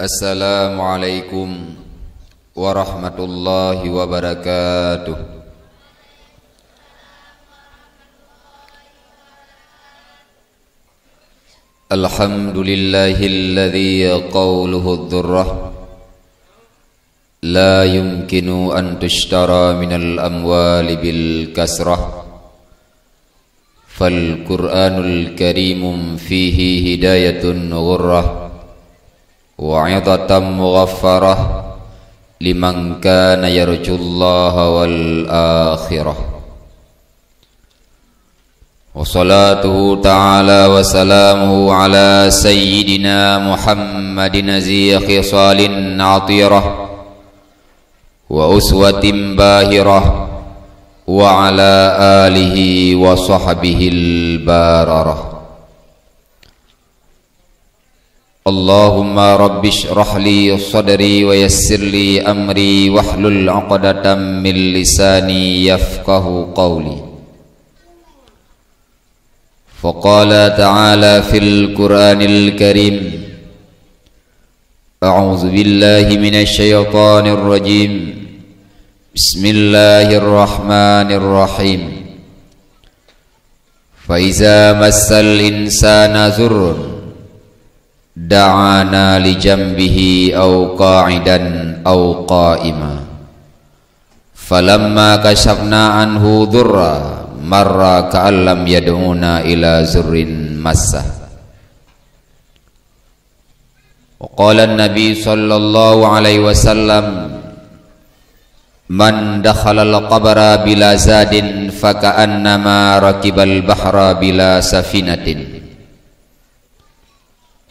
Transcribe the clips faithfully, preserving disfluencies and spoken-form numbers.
Assalamualaikum warahmatullahi wabarakatuh. Alhamdulillahilladzi qauluhu dzurrah la yumkinu an tushtara minal amwali bil kasrah. Fal Qur'anul Karim fihi hidayatun ghurrah wa 'idhatan mughaffarah liman kana yarjullaha wal akhirah. Wa salatuhu ta'ala wa salamuhu ala sayyidina Muhammadin zi khisalin athirah wa uswatin bahirah wa ala alihi wa sahbihil bararah. Allahumma rabbishrah li sadri wa yassir li amri wahlul 'uqdatam min lisani yafqahu qawli. Faqala ta'ala fil Qur'anil Karim, a'udzu billahi minasy syaithanir rajim. Bismillahirrahmanirrahim. Fa iza massal insana dzurrun da'ana li janbihi aw qa'idan aw qa'ima. Falamma kasyafna anhu dzurra marra ka'an lam yad'una ila dzurrin massah. Wa qala an-nabi sallallahu alaihi wasallam, man dakhalal qabra bila zadin faka'annama rakibal bahra bila safinatin.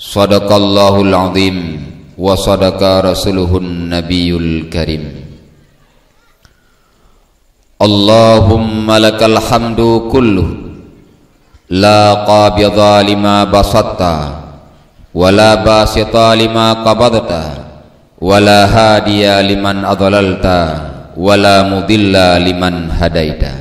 Shadaqallahul azim wa shadaqa rasuluhun nabiyul karim. Allahumma lakal hamdu kulluh, la qabidha lima basatta, wa la basita lima qabadta, wa la hadiya liman adlalta, wa la mudilla liman hadaita,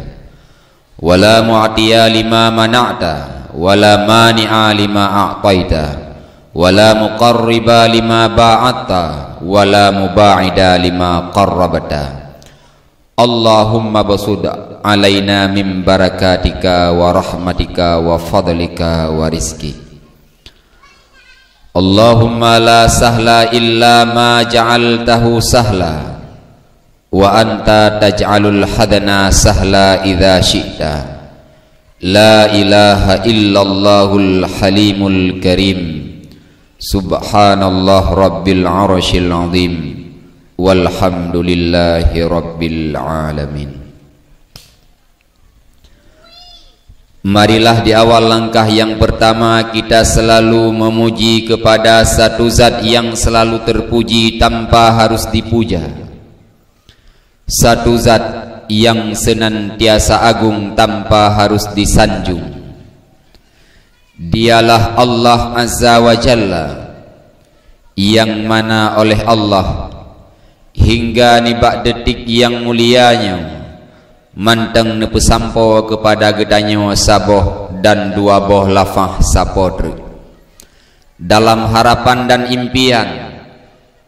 wa la mu'tiya lima mana'ta, wa la mani'a lima a'taita, wa la muqarriba lima ba'adta, wa la muba'ida lima qarrabta. Allahumma bsut alaina min barakatika wa rahmatika wa fadlika wa rizki. Allahumma la sahla illa ma ja'altahu sahla, wa anta taj'alul hazna sahla idza syi'ta. La ilaha illallahul halimul karim. Subhanallah rabbil arsyil azim. Walhamdulillahi rabbil alamin. Marilah di awal langkah yang pertama kita selalu memuji kepada satu zat yang selalu terpuji tanpa harus dipuja. Satu zat yang senantiasa agung tanpa harus disanjung. Dialah Allah Azza wa Jalla, yang mana oleh Allah hingga nibak detik yang mulia nyoe mantong neupeusampoe keupada geutanyoe saboh dan dua boh lafah sapo treuk. Dalam harapan dan impian,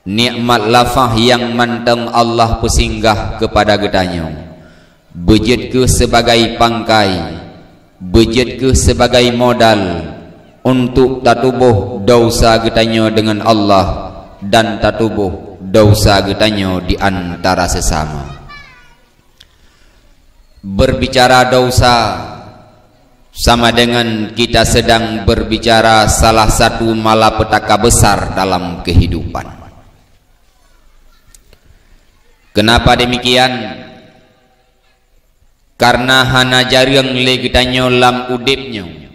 nikmat lafah nyang mantong Allah peusinggah keupada geutanyoe, beujeuet kheueh sibagai pangkai, beujeuet kheueh sibagai modal untuk tatuboh desya geutanyoe deungon Allah dan tatuboh desya geutanyoe di antara sesama. Berbicara desya sama dengan kita sedang berbicara salah satu malapetaka besar dalam kehidupan. Kenapa demikian? Karena hana jareueng lé geutanyoe lam udeb nyoe.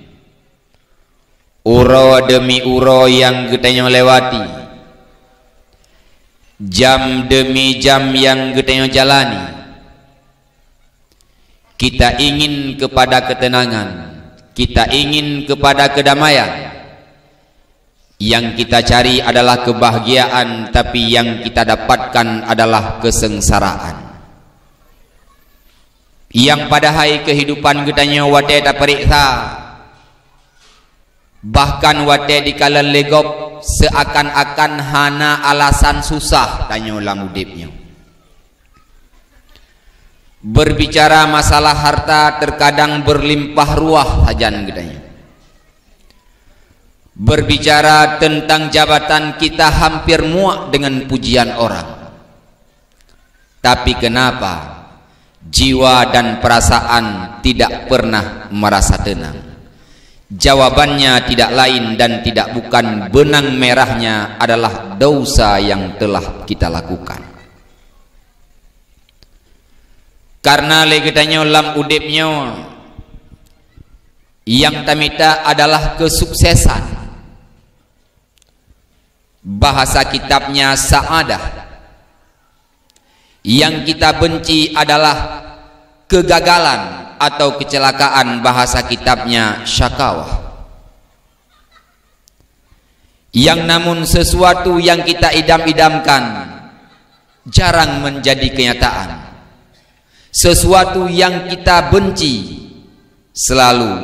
Uroe deumi uroe nyang geutanyoe lewati, jam deumi jam nyang geutanyoe jalani, kita ingin kepada ketenangan, kita ingin kepada kedamaian. Yang kita cari adalah kebahagiaan, tapi yang kita dapatkan adalah kesengsaraan. Nyang padahai kehidupan geutanyoe watée tapeuriksa, bahkan watée dikalon lé gob, seuakan-akan hana alasan susah tanyoe lam udeb nyoe. Berbicara masalah harta terkadang berlimpah ruah sajan geutanyoe. Berbicara tentang jabatan kita hampir muak dengan pujian orang. Tapi kenapa jiwa dan perasaan tidak pernah merasa tenang? Jawabannya tidak lain dan tidak bukan, benang merahnya adalah dosa yang telah kita lakukan. Karena lé geutanyoe lam udeb nyoe, nyang tamita adalah kesuksesan. Bahasa kitabnya sa'adah. Yang kita benci adalah kegagalan atau kecelakaan, bahasa kitabnya syakawah. Yang namun sesuatu yang kita idam-idamkan jarang menjadi kenyataan. Sesuatu yang kita benci selalu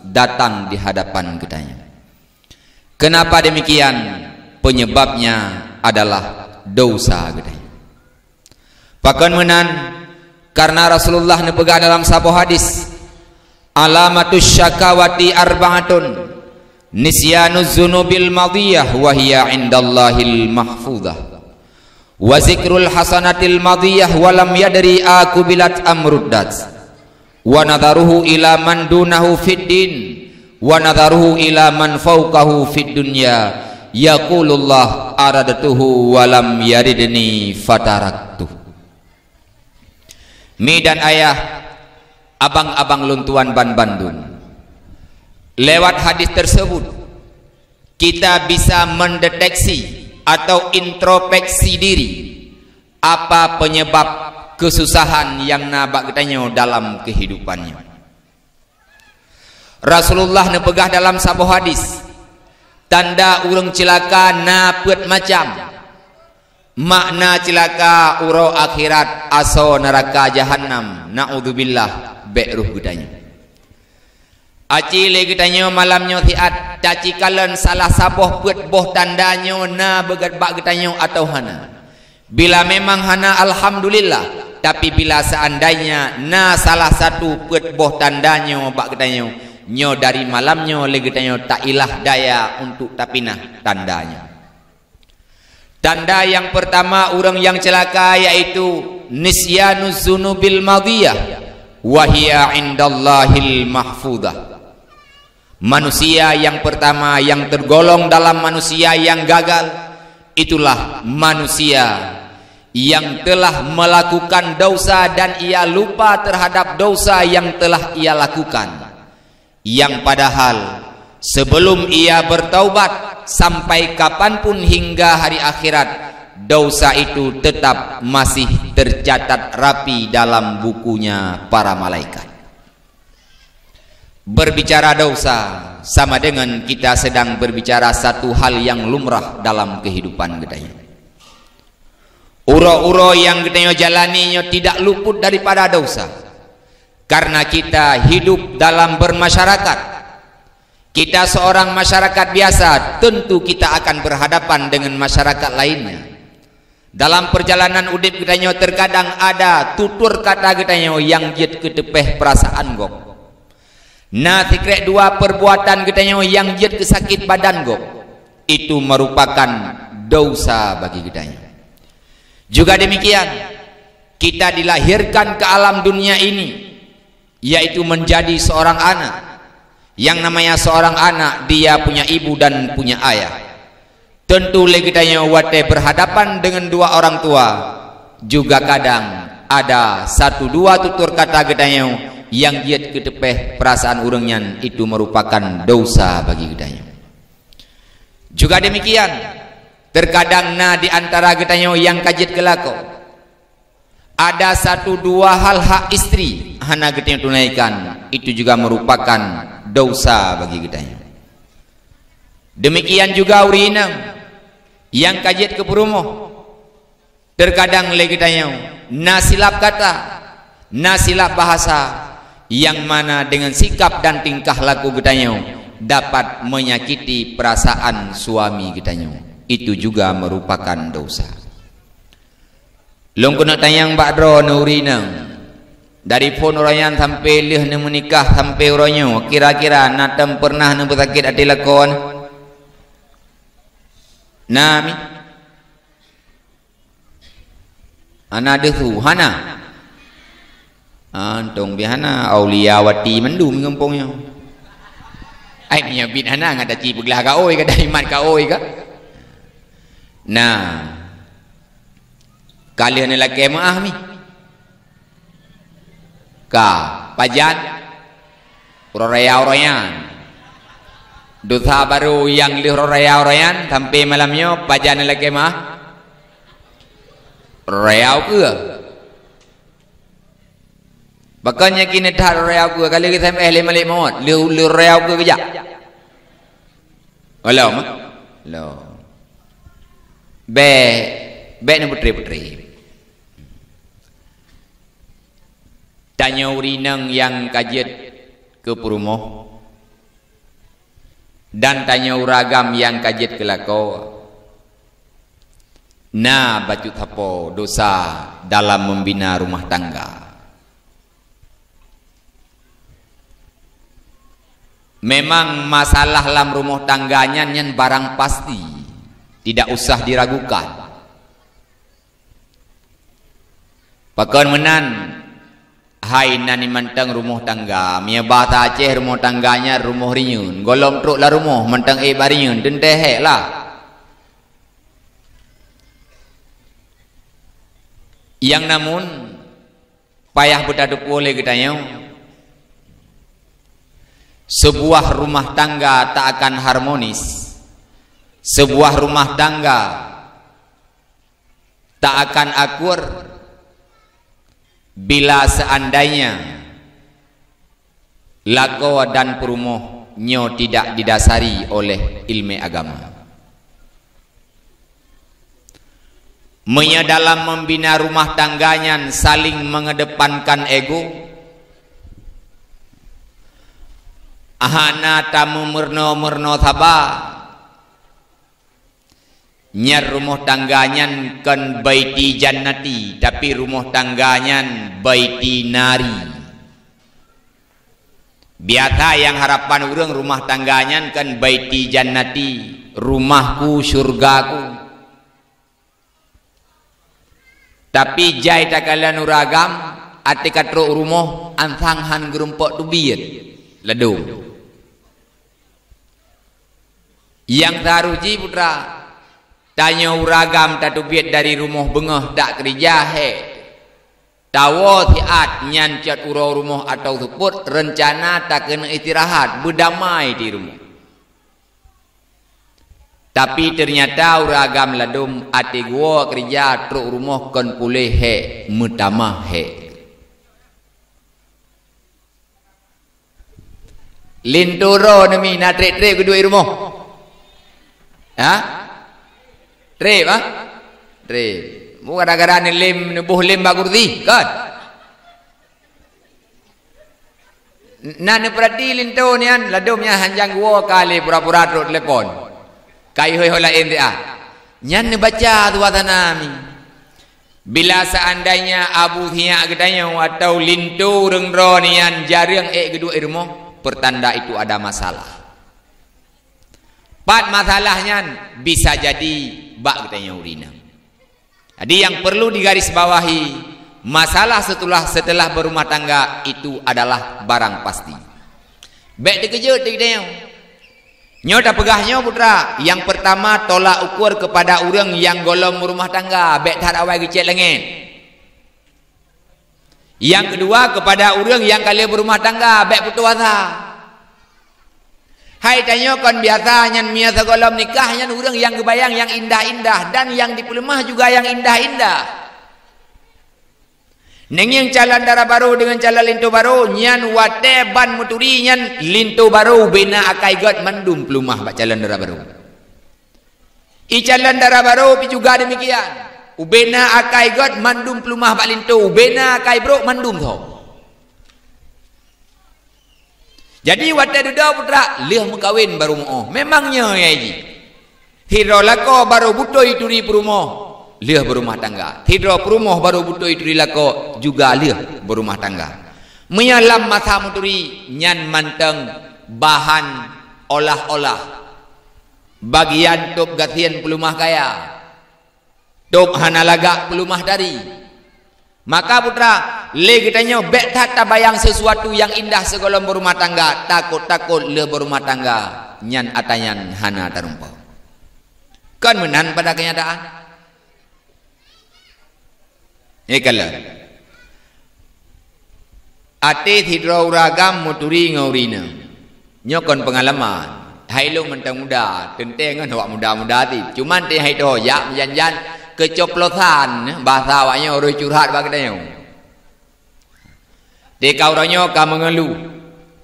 datang di hadapan geutanyoe. Kenapa demikian? Penyebabnya adalah dosa geutanyoe. Pakon meunan? Karena Rasulullah neupeugah dalam saboh hadis, "Alamatus syakawati arba'atun, nisyanuz zunubil madiyah wa hiya indallahil mahfudah, wa zikrul hasanatil madiyah wa lam yadri aqubilat am ruddat, wa nadharuhu ila man dunahu fid din, wa nadharuhu ila man fauqahu fid dunya, yaqulullah aradtuhu wa lam yaridni fataraktuh." Mi dan ayah, abang-abang lôn tuan ban bandum. Lewat hadis tersebut, kita bisa mendeteksi atau introspeksi diri apa penyebab kesusahan yang na bak geutanyoe dalam kehidupan nyoe. Rasulullah neupeugah dalam saboh hadis, tanda ureuëng ceulaka na peuet macam. Makna ceulaka uroe akhirat asoe neuraka jahannam, naudzubillah, bék roh geutanyoe. Aci lé geutanyoe malam nyoe siat tacikalon salah saboh peuet boh tanda nyoe na beugat bak geutanyoe atawa hana. Bila memang hana, alhamdulillah, tapi bila seandainya na salah satu peuet boh tanda nyoe bak geutanyoe, nyoe dari malam nyoe lé geutanyoe tailah daya untuk tapinah tanda nyoe. Tanda nyang peurtama ureuëng nyang ceulaka yaitu nisyanuz zunubil madiyah wa hiya indallahil mahfudah. Manusia yang pertama yang tergolong dalam manusia yang gagal, itulah manusia yang telah melakukan dosa dan ia lupa terhadap dosa yang telah ia lakukan. Yang padahal sebelum ia bertaubat, sampai kapanpun hingga hari akhirat, dosa itu tetap masih tercatat rapi dalam bukunya para malaikat. Berbicara dosa sama dengan kita sedang berbicara satu hal yang lumrah dalam kehidupan geutanyoe. Uroe-uroe nyang geutanyoe jalani nyoe tidak luput daripada dosa. Karena kita hidup dalam bermasyarakat. Kita seorang masyarakat biasa, tentu kita akan berhadapan dengan masyarakat lainnya. Dalam perjalanan udeb geutanyoe terkadang ada tutur kata geutanyoe nyang jeuet keuteupeh perasaan gob. Na sikrek dua perbuatan geutanyoe nyang jeuet keu sakét badan gob. Itu merupakan dosa bagi geutanyoe. Juga demikian, kita dilahirkan ke alam dunia ini, yaitu menjadi seorang anak. Yang namanya seorang anak, dia punya ibu dan punya ayah. Tentu lé geutanyoe watée berhadapan dengan dua orang tua, juga kadang ada satu dua tutur kata geutanyoe nyang jeuet keuteupeh perasaan ureuëng nyan, itu merupakan dosa bagi geutanyoe. Juga demikian, terkadang na di antara geutanyoe nyang ka jeuet keu lakoe. Ada satu dua hal hak istri hana geutanyoe tunaikan, itu juga merupakan dosa bagi geutanyoe. Demikian juga ureuëng inong nyang ka jeuet keu peurumoh. Terkadang lé geutanyoe na silap kata, na silap bahasa, nyang mana dengan sikap dan tingkah laku geutanyoe dapat menyakiti perasaan suami geutanyoe, itu juga merupakan dosa. Lôn keuneuk tanyong bak droeneuh ureueng inong, dari phon uroe nyan sampoe lheueh neumeunikah sampoe uroe nyoe, kira-kira na tom peureunah neubeusakét até lakoe? Na mi? Hana deuh su, hana? Antong bih hana, aulia wati mandum gampông nyoe. Ai, meunyoe bit hana, ngat aci peuglah ka oi, ka daimat ka oi ka. Nah, ka lheueh neulakée meuáh mi. Ka, pajan? Uroe raya uroe nyan. Dosa barô nyang lheueh uroe raya uroe nyan sampoe malam nyoe, pajan lakée meuáh? Uroe raya ukeue. Pakon nyan keuneuk that uroe raya ukeue, ka lheueh S M S lé malaikat mawöt, lheueh, lheueh uroe raya ukeue geujak? Gohlom, ah? Lom. Bék, bék neupeutreb-peutreb. Tanyoe ureueng inong nyang ka jeuet keu peurumoh, dan tanyoe ureueng agam nyang ka jeuet keu lakoe, na bacut sapo dosa dalam membina rumah tangga. Memang masalah lam rumoh tangga nyan, nyan barang pasti, tidak usah diragukan. Pakon meunan, hai nan mantong rumoh tangga, meunyoe basa Aceh rumoh tangga nyan rumoh riyeuen, gohlom trok lam rumoh mantong ék bak riyeuen, teuntée hék lah. Nyang namun, payah beutatupeue lé geutanyoe, sebuah rumah tangga tak akan harmonis, sebuah rumah tangga tak akan akur bila seandainya lakoe dan peurumoh nyoe tidak didasari oleh ilmu agama. Meunyoe dalam membina rumah tangga nyan saling mengedepankan ego, hana tameumeureunoe-meureunoe saba, nyan rumoh tangga nyan kon baiti jannati, tapi rumoh tangga nyan baiti nari. Biasa nyang harapan ureuëng rumah tangga nyan kon baiti jannati, rumahku, syurgaku. Tapi jai takalon ureuëng agam, até ka trok rumoh, ansang han geurumpok teubiet ladom. Nyang taruji putra, tanyoe ureuëng agam tateubiet dari rumoh beungoh dak keurija hék. Tawoe siat nyan cot uroe rumoh atau seupôt, reuncana takeuneuk istirahat, beudamai di rumoh. Tapi teunyata ureuëng agam ladom até geuwoe keurija trok rumoh kon puléh hék, meutamah hék. Linto droe neumi na treb-treb geuduek rumoh? Ha? Treb, ha? Treb. Mu gara-gara neulém, neuboh lém bak kursi, kan? Na neupeurati linto nyan, ladom nyan hanjang geuwoe ka lé pura-pura trok telepon. Ka ihôi-hôi laén siat. Nyan neubaca suasana mi. Bila seandainya abu siak geutanyoe atau linto ureuëng droe nyan jareueng ék geuduek i rumoh, pertanda itu ada masalah. Pat masalah nyan bisa jadi bak geutanyoe ureuëng inong. Jadi yang perlu digarisbawahi, masalah setelah, setelah berumah tangga itu adalah barang pasti. Bék teukeujot di geutanyoe. Nyoe tapeugah nyoe putra, nyang pertama tolak ukur kepada ureuëng nyang gohlom meurumah tangga, bék that awai geucét langét. Nyang keudua kepada ureuëng nyang ka lheueh beurumah tangga, bék putôh asa. Hai tanyoe kon biasa nyan meunyoe sigohlom nikah nyan ureuëng nyang geubayang nyang indah-indah dan nyang dipeuleumah juga nyang indah-indah. Neungieng calon dara barô deungon calon linto barô, nyan watée ban meuturi nyan linto barô ubena akai gét mandum peuleumah bak calon dara barô. I calon dara barô pi juga demikian. Ubena akai gét mandum peuleumah bak linto, ubena akai brok mandum tho. Jadi watée dudoe putra, lheueh meukawen barô meu'oh. Memang nyoe nyang jih. Sidroe lakoe barô beutôi turi peurumoh, lheueh beurumah tangga. Sidroe peurumoh barô beutôi turi lakoe, juga lheueh beurumah tangga. Meunyoe lam masa meuturi, nyan mantong bahan olah-olah. Bagian tôb gasien peuleumah kaya. Tôb hana lagak peuleumah tari. Maka putra, lé geutanyoe bék that tabayang sesuatu nyang indah sigohlom beurumah tangga, takot-takot lé beurumah tangga, nyan atra nyan hana tarumpok. Kon meunan pada keunyataan. Nyoe kalon. Até sidroe ureueng agam meuturi ngon ureueng inong. Nyoe kon peungalaman. Hai lôn mantong muda, teuntée ngon awak muda-muda tih. Cuman teuh hai toh jak meujan-jan keucoplosan, bahasa awaknyoe rhoi curhat bak geutanyoe. Teuka uroe nyoe ka meungeuluh,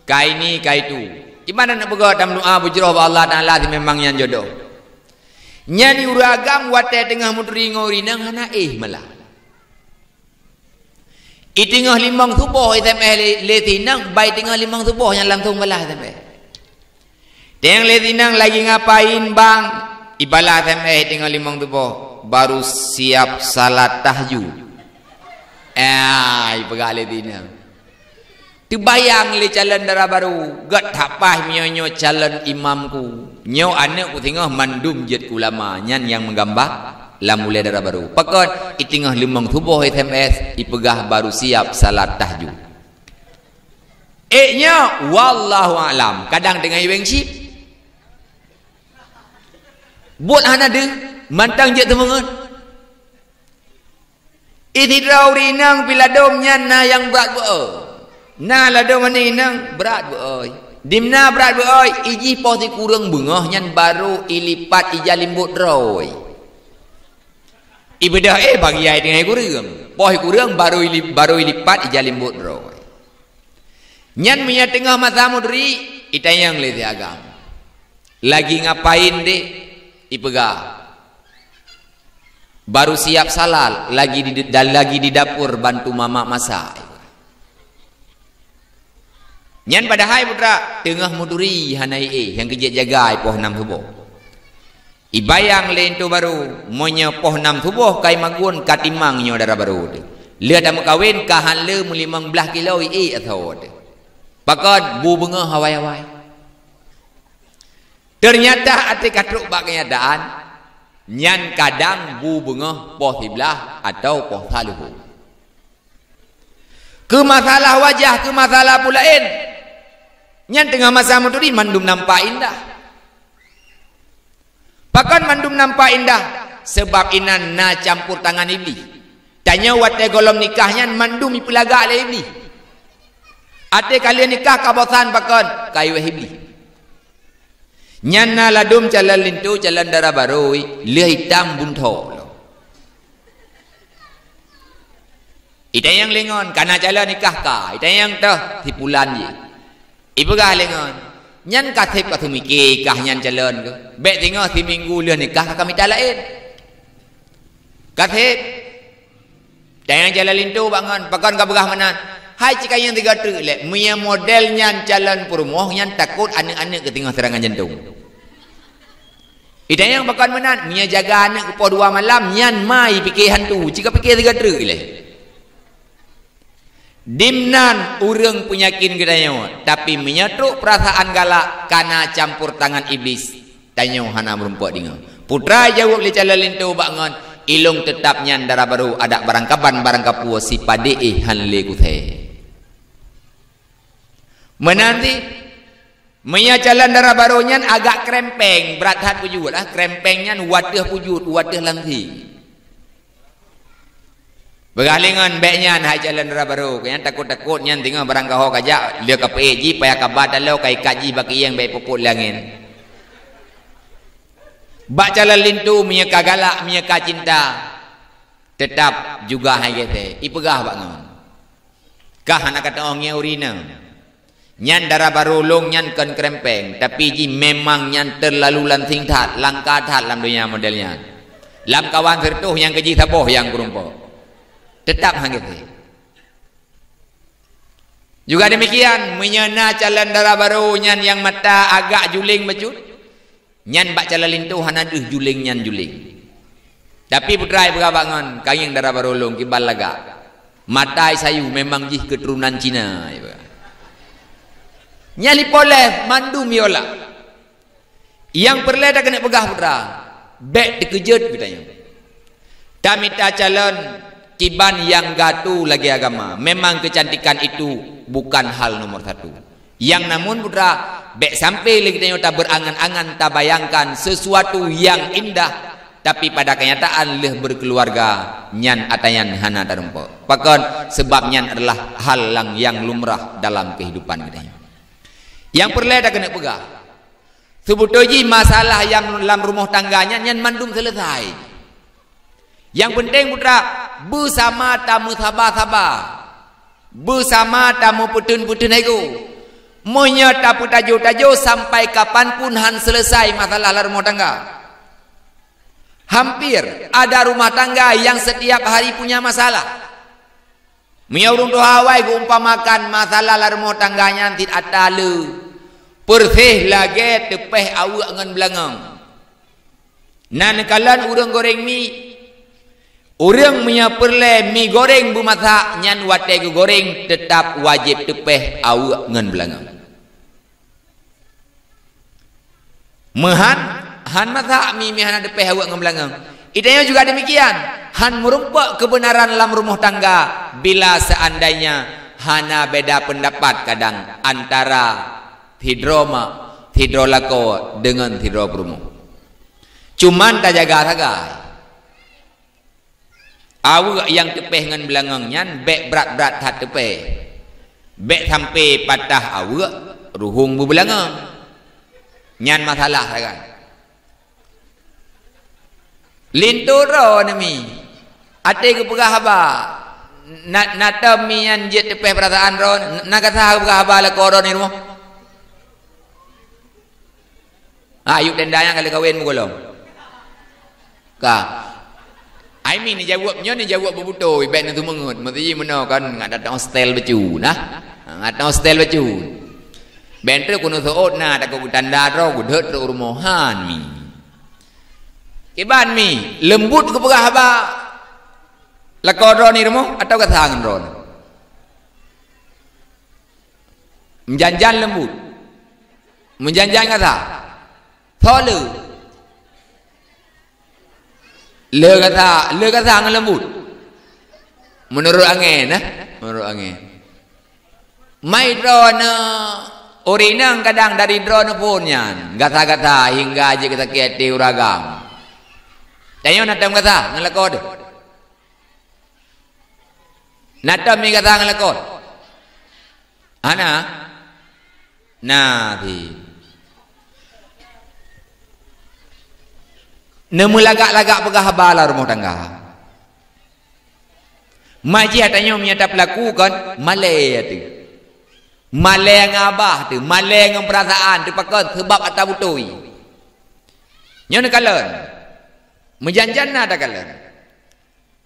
ka ini, ka itu. Di mana nak peugah tameudoa beujroh bak Allah Taala si memang nyan jodoh. Nyan di ureueng agam watée teungoh meuturi ngon ureueng inong hana éh malah. I teungoh limong suboh S M S lé, lé si inong, bah i teungoh limong suboh nyan langsong balah S M S. Teuh lé si inong lagi ngapain bang? Ibalah S M S i teungoh limong suboh, baru siap salat tahajud. Ah, ipeugah lé si inong. Teubayang lé calon dara barô, gét that paih meunyoe nyoe calon imamku. Nyoe aneuëk ku singoh mandum jeuet keu ulama, nyan nyang meugamba lam ulée dara barô. Pakon, i teungoh limong suboh S M S, ipeugah baru siap salat tahajud. Ék nyoe, wallahu a'lam, kadang teungoh iweng cit. Buet hana deuh, mantong jeuet teumeungon. I sidroe ureueng inong pih ladôm nyan na nyang brat beu-ôi. Na ladôm aneuëk inong brat beu-ôi. Dimna brat beu-ôi, i jih poh sikureueng beungoh nyan barô ilipat ija limbot droe. Ibeudôh éh bagi ai teungoh ikureueng. Poh ikureueng barô ili-, barô ilipat ija limbot droe. Nyan meunyoe teungoh masa meuturi, itanyong lé si agam. Lagi ngapain deh? Ipeugah. Baru siap salat, lagi di, dan lagi di dapur bantu mamak masak. Nyan padahai putra, teungoh meuturi hana éh, nyang keu jeuet jaga poh nam suboh. Ibayang lé intu barô, meunyoe poh nam suboh ka imagun ka timang nyoe dara barô teuh. Lheueh tameukawen ka han le meulimong blaih kilo iék asoe teuh. Pakon bu beungoh awai-awai. Teunyata até ka trok bak keunyataan, nyan kadang bu beungoh poh siblaih atawa poh saleuhô. Keu masalah wajah, keu masalah peue laén, nyan teungoh masa meuturi mandum nampak indah. Pakon mandum nampak indah? Sabab inan na campur tangan Iblih. Tanyoe watée gohlom nikah nyan mandum ipeulagak lé Iblih. Até ka lheueh nikah ka bosan pakon? Ka iweh Iblih. Nyan na ladôm calon linto, calon dara barô, lheueh itam buntho lom. Itanyong lé ngon, kana calon nikah ka, itanyong toh si pulan jih. Ipeugah lé ngon, nyan ka seb ka seumiké kah nyan calon keuh. Bék singoh siminggu lheueh nikah ka mita laén. Ka seb. Tanyong calon linto bak ngon, pakon ka peugah meunan? Hai cit ka nyang sigoe treuk lé, meunyoe model nyan calon peurumoh nyan takot aneuëk-aneuëk keuh teungoh seurangan jantong. Itanyong pakon meunan, meunyoe jaga aneuëk keu poh dua malam, nyan ma ipiké hantu, cit ka piké sigoe treuk ilée. Dimnan ureuëng peunyakin geutanyoe, tapi meunyoe trok peurasaan galak kana campur tangan Iblih, tanyoe hana meurumpok deungoe. Putra jaweueb lé calon linto bak ngon, ilong teutab nyan dara barô adak barangkaban barangkapue sipadé éh han lé kusée. Meunan cit, meunyoe calon dara barô nyan agak krempeng, brat that peujeuet ah, krempeng nyan wateueh peujeuet, wateueh langsing. Peugah lé ngon bék nyan hai calon dara barô, nyan takot-takot nyan teungoh barangkaho kajak, lheueh ka peuék jih payah kaba taloe ka ikat jih bak kiyeng bék ipopot lé angén. Bak calon linto meunyoe ka galak, meunyoe ka cinta, teutab juga hai gesé, ipeugah bak ngon. Kah hana kata oh ngieng ureuëng inong. Nyan dara barô long nyan kon krempeng, tapi jih memang nyan teulalu lansing that, langka that lam donya model nyan. Lam kawan sireutôh nyang keujih saboh nyang keurumpok. Teutab han gesé. Juga demikian, meunyoe na calon dara barô nyan nyang mata agak juléng bacut, nyan bak calon linto hana deuh juléng nyan juléng. Tapi putra peugah bak ngon, "Kayém dara barô lôn kiban lagak. Mata sayu memang jih keuturonan Cina," iba. Nyan lipoleh mandum yola. Nyang peureulée takeuneuk peugah putra, bék teukeujot geutanyoe. Tamita calon kiban nyang gato lagée agama. Memang keucantikan itu bukan hal nomor satu. Nyang namun putra, bék sampai lé geutanyoe tabeurangan-angan tabayangkan sesuatu nyang indah, tapi pada kenyataan lheueh beukeuluwarga nyan ata nyan hana tarumpok. Pakon? Sebab nyan adalah hal nyang lumrah dalam kehidupan geutanyoe. Nyang peureulée takeuneuk peugah, seubeutôi jih masalah nyang lam rumoh tangga nyan, nyan mandum seuleusai. Nyang peunteng putra, beusama tameusaba-saba, beusama tameupeuteun-peuteun ego. Meunyoe tapeutajo-tajo sampai kapan pun han seuleusai masalah lam rumoh tangga. Hampir ada rumah tangga yang setiap hari punya masalah. Meunyoe ureuëng tuha awai geuumpamakan masalah lam rumoh tangga nyan cit ata le, persis lagée teupeh aweuëk ngon beulangong. Na neukalon ureuëng goreng mi, ureuëng meunyoe peureulée mi goreng beumasak, nyan watée geugoreng teutap wajéb teupeh aweuëk ngon beulangong. Meuhan, han masak mi, mi hana teupeh aweuëk ngon beulangong. Geutanyoe juga demikian, han meurumpok keubeunaran lam rumoh tangga bila seandainya hana beda peundapat kadang antara sidroe mak, sidroe lakoe deungon sidroe peurumoh. Cuman tajaga sagai. Aweuëk nyang teupeh ngon beulangong nyan bék brat-brat that teupeh. Bék sampai patah aweuëk, ruhueng beubeulangong. Nyan masalah sagai. Linto droe neumi. Até geupeugah haba. Na, na tom mi nyan jeuet teupeh peurasaan droe, na gata geupeugah haba lakoe droe di rumoh. Ha, yuk tenda nyang ka lheueh kawén meugohlom. Ka. Ai mi neujaweueb, nyoe neujaweueb beubeutôi, bék neuseumeungeut. Meusti jih meunoe kan ngat datang hostel bacut nah. Ha, ngat datang hostel bacut. Bék trok keuneuk seuôt na takot geutanda droe, geudhôt trok rumoh han mi. Kiban mi, leumbut geupeugah haba lakoe droe di rumoh atawa gata ngon droe? Meujan-jan leumbut. Meujan-jan gata. Soe le? Le gata, le gata ngon leumbut. Meunurot angén, eh? Meunurot angén. Mai droeneuh, ureuëng inong kadang dari droeneuh phon nyan. Gata-gata hingga jeuet sakét até ureuëng agam. Tanyoe na tom gata ngon lakoe teuh? Na tom mi gata ngon lakoe? Hana? Na, di. Neumeulagak-lagak peugah haba lam rumoh tangga. Majih tanyoe meunyo tapeulaku kon malée teuh. Malée ngon babah teuh, malée ngon peurasaan teuh pakon, seubab ata beutôi. Nyoe neukalon. Meujan-jan na takalon.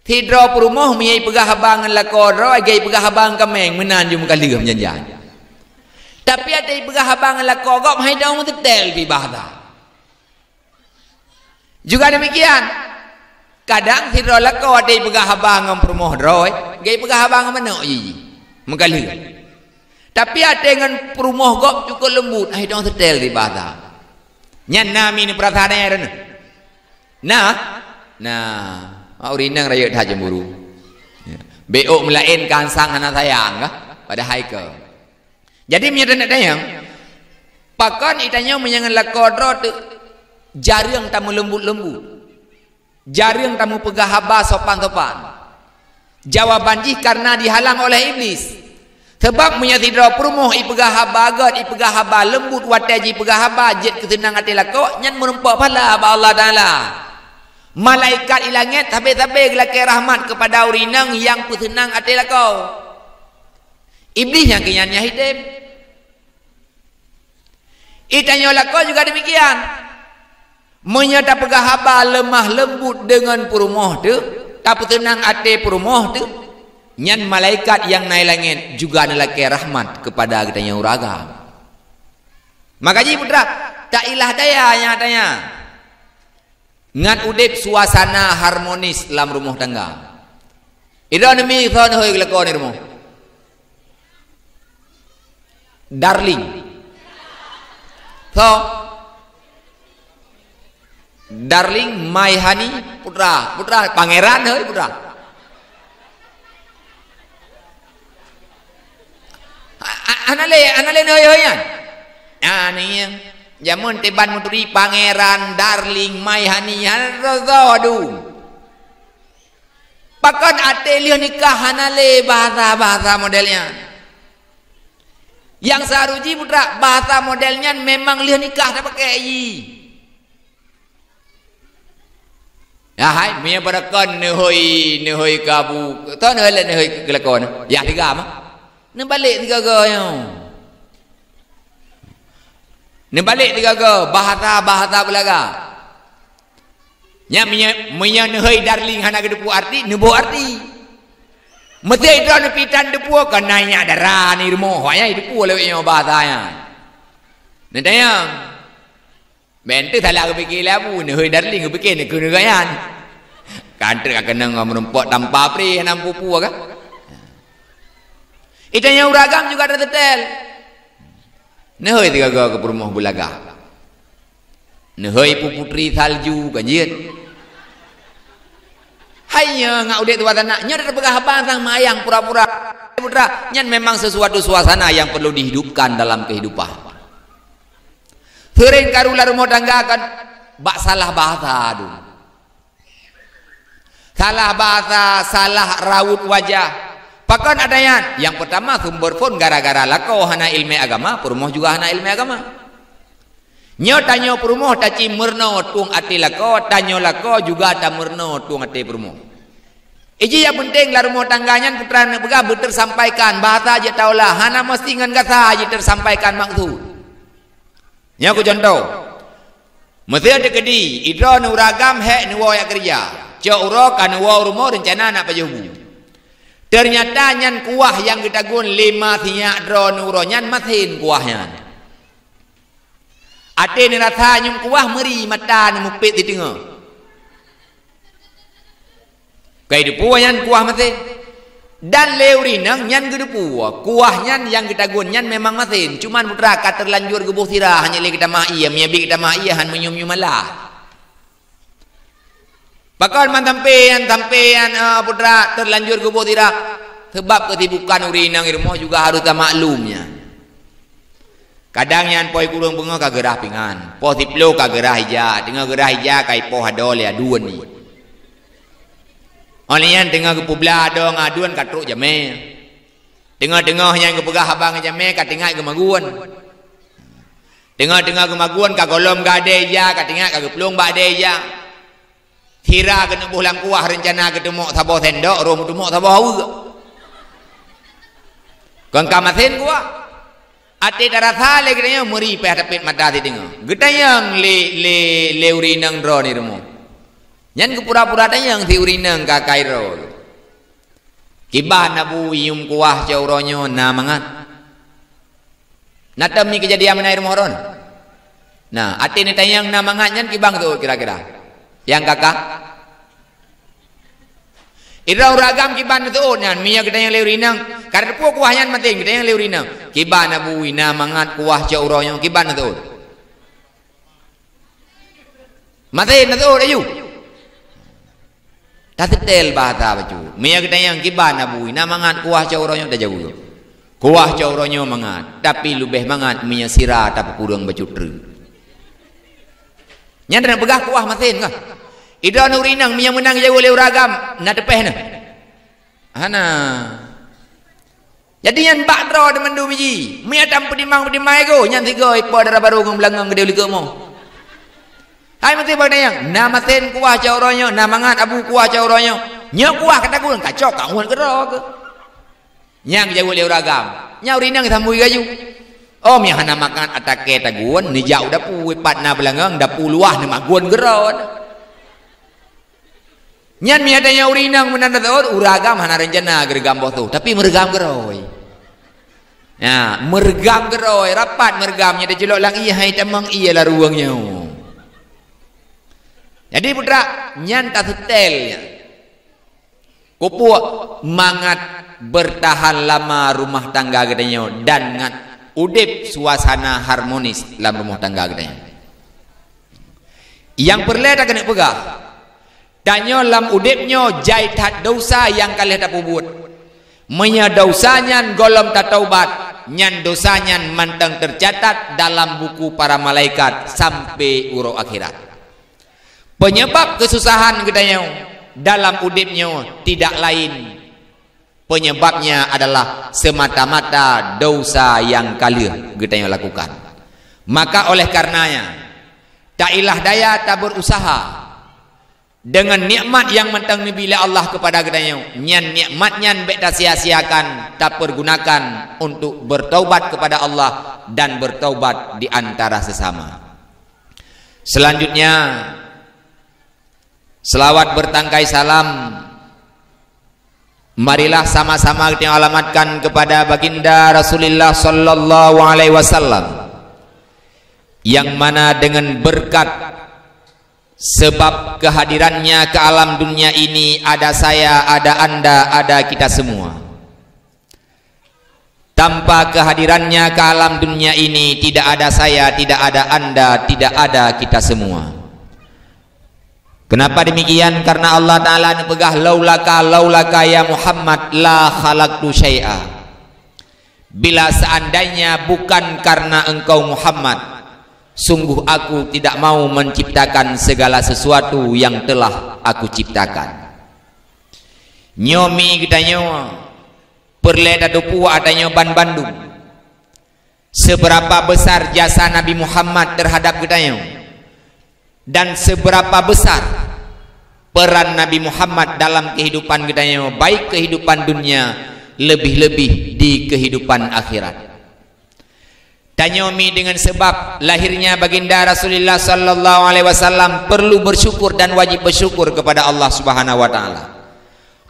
Sidroe peurumoh meunyo jipeugah haba ngon lakoe droe, lagée jipeugah haba ngon kaméng, meunan jih meukaleuh meujan-jan. Tapi até jipeugah haba ngon lakoe gob, hai dong teutel pih bahasa. Juga demikian, kadang sidroe lakoe até jipeugah haba ngon peurumoh droe, lagée jipeugah haba ngon manok jih, meukaleuh. Tapi até ngon peurumoh gob cukôp leumbut, hai dong teutel pih bahasa. Nyan na mi neupeurasa nyan droeneuh. Nah, nah, ureuëng inong rayeuk that cemburu. Ya. Bék ôk meulaén ka ansang hana sayang kah? Padahai ka. Jadi meunyo taneuk tanyong, pakon itanyoe meunyo ngon lakoe droe teuh jareueng tameuleumbut-leumbut. Jareueng tameupeugah haba sopan-sopan. Jawaban jih karena dihalang oleh Iblis. Sabab meunyo sidroe peurumoh jipeugah haba göt, jipeugah haba leumbut watée jipeugah haba jeuet keuseunang até lakoe, nyan meurumpok pahala bak Allah Taala. Malaikat di langét sabe-sabe geulakée rahmat keupada ureuëng inong nyang peuseunang até lakoe. Iblis nyang keu nyan nyang hitem. Itanyoe lakoe juga demikian. Meunyo tapeugah haba leumah leumbut deungon peurumoh teuh, tapeuseunang até peurumoh teuh, Nyan malaikat nyang na i langét juga neulakée rahmat keupada geutanyoe ureuëng agam. Maka jih putra, tailah daya nyang tanya ngat udeb suasana harmonis lam rumoh tangga. Idroe neumi soe neuhôi geulakon di rumoh? Darling. Soe? Darling, my honey, putra, putra, pangeran, hei, putra. A-, a-, hana lé, hana lé neuhôi-hôi nyan. Ah, ni, jameun tiban meuturi pangeran, darling, my honey, hana soe-soe dum. Pakon até lheueh nikah hana lé bahasa-bahasa model nyan. Nyang seuharus jih putra, bahasa model nyan memang lheueh nikah tapakée jih. Ya hai, meunyoe beurakon neuhôi, neuhôi keu abu, toh neuhôi lé neuhôi keu lakon. Ya tiga mah. Neubalek tiga-tiga nyoe. Neubalek tiga-tiga bahasa-bahasa beulaga. Nyan meunyoe, meunyoe neuhôi darling hana geuteupeue arti, neuboh arti. Meusé droe neupitan teupeue kon na nyak dara ni rumoh, wayah teupeue lewat nyoe bahasa nyan. Neutanyong. Bèk teuh salah geupike lé abu, neuhôi darling geupike neukeuneuk nyan. Kan trok ka keunong ngon meurumpok tampa pri hana meupeue-peue kan? Itanyong ureuëng agam juga ada tetel. Neuhôi tiga-tiga keu peurumoh beulaga. Neuhôi pu putri salju kan jeuet. Hai nyoe ngat udeb tuha sanak, nyoe tapeugah haba sang mayang pura-pura. Putra, nyan memang sesuatu suasana yang perlu dihidupkan dalam kehidupan. Seuring karu lam rumoh tangga kan bak salah bahasa tu. Salah bahasa, salah raut wajah. Pakon ada nyan? Yang pertama sumber phon gara-gara lakoe hana ileumèe agama, peurumoh juga hana ileumèe agama. Nyoe tanyoe peurumoh tacit meurunoe tueng até lakoe, tanyoe lakoe juga tameurunoe tueng até peurumoh. Iji nyang peunteng lam rumoh tangga nyan putra neupeugah beuteursampaikan, bahasa jeuet taolah, hana meusti ngon gasa jeuet teursampaikan maksud. Nyoe keu cuntoh, meusé teukeudi, idroe neuureueng agam hék neuwoe jak keureuja, cok uroe ka neuwoe u rumoh reuncana nak pajoh bu. Teunyata nyan kuah nyang geutagun lé ma sinyak droeneuh uroe nyan masen kuah nyan. Até neurasa nyum kuah meuri mata neumupiet siteungoh. Kai teupeue nyan kuah masen. Dan lé ureueng inong nyan geuteupeue, kuah nyan nyang geutagun nyan memang masen, cuman putra ka teulanjur geuboh sira hana lé geutamah ié, meunyo bit geutamah ié han meunyoe-nyoe malah. Pakon man sampoe nyan, sampoe nyan, eh, putra teulanjur geuboh sira, seubab keusibukan ureueng inong di rumoh juga harôh tamaklum nyan. Kadang nyan poh sikureueng beungoh ka geurah pingan, poh siplôh ka geurah ija, teungoh geurah ija ka ipoh adoe lé aduen nyan. Óh lheueh nyan teungoh geupeublah adoe ngon aduen ka trok jamé. Teungoh-teungoh nyan geupeugah haba ngon jamé ka teuingat geumagun. Teungoh-teungoh geumagun ka gohlom geuadée ija ka teuingat ka geuplueng bak adée ija. Sira geuneuboh lam kuah reuncana geuteumok saboh sendok, roh meuteumok saboh haweuek. Kon ka masen kuah. Até tarasa lé geutanyoe meuri péh tapét mata siteungoh. Geutanyong lé, lé, lé ureueng inong droeneuh di rumoh. Nyan geupura-pura tanyong si ureueng inong ka kairo. Kiban abu nyum kuah cok uroe nyoe na mangat. Na tom ni keujadian meunan di rumoh droeneuh? Nah, até neutanyong na mangat nyan kiban seuôt kira-kira. Nyang kakak? Idroe ureueng agam kiban seuôt nyan, meunyo geutanyong lé ureueng inong, ka teupeue kuah nyan masen geutanyong lé ureueng inong. Kiban abu na mangat kuah cok uroe nyoe kiban seuôt. Masen na seuôt laju. Taseutôt bahasa bacut. Meunyo geutanyong kiban abu na mangat kuah cok uroe nyoe tajaweueb. Kuah cok uroe nyoe mangat, tapi leubeh mangat meunyo sira tapeukureueng bacut treuk. Nyan na peugah kuah masen kah? Idroe ureueng inong meunyo meunan geujaweueb lé ureueng agam na teupéh na? Hana. Jadi nyan bak droe teumandum ji. Meunyo tam peutimang-peutimang ego, nyan sigoe ipo dara barô ngon beulangong geudée likot mo. Hai meusti bak nyan, na masen kuah cok uroe nyoe, na mangat abu kuah cok uroe nyoe. Nyoe kuah ka tagun, ka cok ka ngon keudroe keuh. Nyang geujaweueb lé ureueng agam. Nyan ureueng inong sambui laju. Oh, meunyo hana mangat atakée tagun, neujak u dapu, ipat na beulangong, dapu luwah neumagun keudroe. Nyan meunyo tanyoe ureueng inong meunan tasawuf, ureueng agam hana rencana geureugam boh toh, tapi meureugam keudroe. Ya, meureugam keudroe, rapat meureugam, nyan tacilok lam ié, hai tamong ié lam ruweueng nyoe. Jadi putra, nyan taseutèl nyan. Keupeue mangat bertahan lama rumah tangga geutanyoe dan ngat udép suasana harmonis lam rumah tangga geutanyoe. Nyang peureulèe takeuneuk peugah, tanyoe lam udép nyoe jai that desya nyang ka lheueh tapeubuet. Meunyoe desya nyan gohlom tataubat, nyan desya nyan mantong teucatat dalam buku para malaikat sampai uroe akhirat. Penyebab kesusahan geutanyoe dalam udép nyoe tidak lain, penyebabnya adalah semata-mata desya nyang ka lheueh geutanyoe lakukan. Maka oleh karenanya, tailah daya taberusaha dengan nikmat nyang mantong neubi lé Allah kepada geutanyoe. Nyan nikmat nyan bék tasia-siakan, tapergunakan untuk bertaubat kepada Allah dan bertaubat di antara sesama. Selanjutnya, selawat bertangkai salam marilah sama-sama kita alamatkan kepada Baginda Rasulullah sallallahu alaihi wasallam, yang mana dengan berkat sebab kehadirannya ke alam dunia ini, ada saya, ada anda, ada kita semua. Tanpa kehadirannya ke alam dunia ini, tidak ada saya, tidak ada anda, tidak ada kita semua. Kenapa demikian? Karena Allah Ta'ala neupeugah, "Laulaka, laulaka ya Muhammad, la khalaqtu syai'a." Bila seandainya bukan karena engkau Muhammad, sungguh aku tidak mau menciptakan segala sesuatu yang telah aku ciptakan. Nyoe mi geutanyoe, peureulée tateupeue ata nyoe banbandum. Seberapa besar jasa Nabi Muhammad terhadap geutanyoe, dan seberapa besar peran Nabi Muhammad dalam kehidupan geutanyoe, baik kehidupan dunia, lebih-lebih di kehidupan akhirat. Tanyoe mi dengan sebab lahirnya Baginda Rasulullah sallallahu alaihi wasallam perlu bersyukur dan wajib bersyukur kepada Allah Subhanahu wa Ta'ala.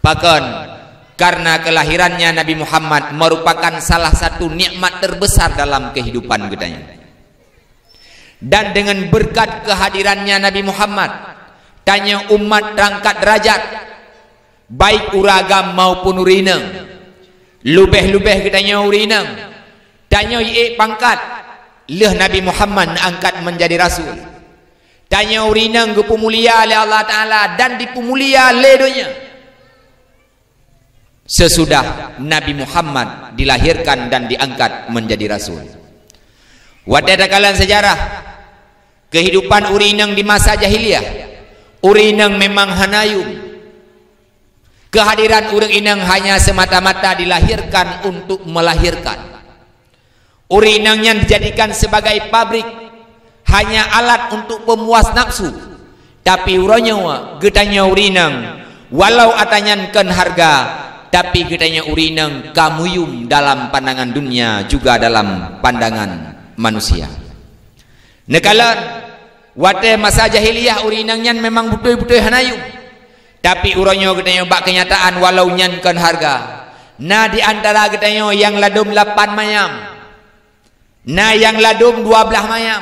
Pakon, karena kelahirannya Nabi Muhammad merupakan salah satu nikmat terbesar dalam kehidupan geutanyoe. Dan dengan berkat kehadirannya Nabi Muhammad, tanyoe umat terangkat derajat, baik ureueng agam maupun ureueng inong. Leubeh-leubeh geutanyoe ureueng inong, tanyoe jiék pangkat lheueh Nabi Muhammad neuangkat menjadi rasul. Tanyoe ureueng inong geupeumulia lé Allah Ta'ala dan dipeumulia lé donya sesudah Nabi Muhammad dilahirkan dan diangkat menjadi rasul. Watée takalon sejarah kehidupan ureueng inong di masa jahiliyah, ureueng inong memang hana yum. Kehadiran ureueng inong hanya semata-mata dilahirkan untuk melahirkan. Ureueng inong nyan dijadikan sebagai pabrik, hanya alat untuk pemuas nafsu. Tapi uroe nyoe geutanyoe ureueng inong, walau ata nyan kon hareuga, tapi geutanyoe ureueng inong ka meuyum dalam pandangan dunia juga dalam pandangan manusia. Neukalon, watée masa jahiliyah ureueng inong nyan memang beutôi-beutôi hana yum. Tapi uroe nyoe geutanyoe bak keunyataan walau nyan kon hareuga. Na di antara geutanyoe nyang ladôm lapan mayam. Na nyang ladôm dua blaih mayam.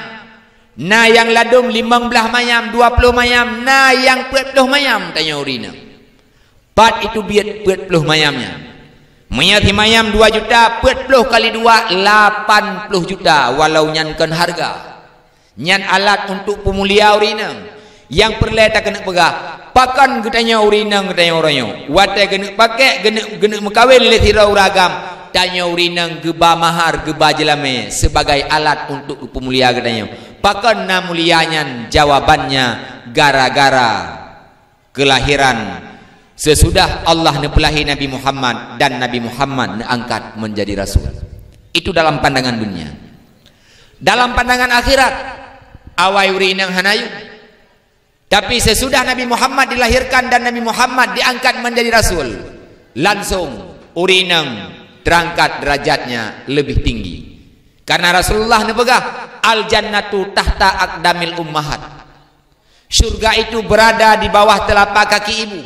Na nyang ladôm limong blaih mayam, dua ploh mayam, na nyang peuet ploh mayam tanyoe ureueng inong. Pat itu biet peuet ploh mayam nyan? Meunyoe simayam dua juta, peuet ploh kali dua, lapan ploh juta, walau nyan kon hareuga. Nyan alat untuk peumulia ureueng inong. Nyang peureulée takeuneuk peugah, pakon geutanyoe ureueng inong geutanyoe uroe nyoe? Watée geuneuk pakék, geuneuk, geuneuk meukawen lé sidroe ureueng agam, tanyoe ureueng inong geuba mahar, geuba jeulamé sebagai alat untuk geupeumulia geutanyoe. Pakon na mulia nyan? Jawabannya, gara-gara kelahiran sesudah Allah neupeulahé Nabi Muhammad dan Nabi Muhammad neuangkat menjadi rasul. Itu dalam pandangan dunia. Dalam pandangan akhirat, awai ureueng inong hana yum. Tapi sesudah Nabi Muhammad dilahirkan dan Nabi Muhammad diangkat menjadi rasul, langsung ureueng inong terangkat derajatnya lebih tinggi. Karena Rasulullah neupeugah, "Al-jannatu tahta aqdamil ummahat." Syurga itu berada di bawah telapak kaki ibu.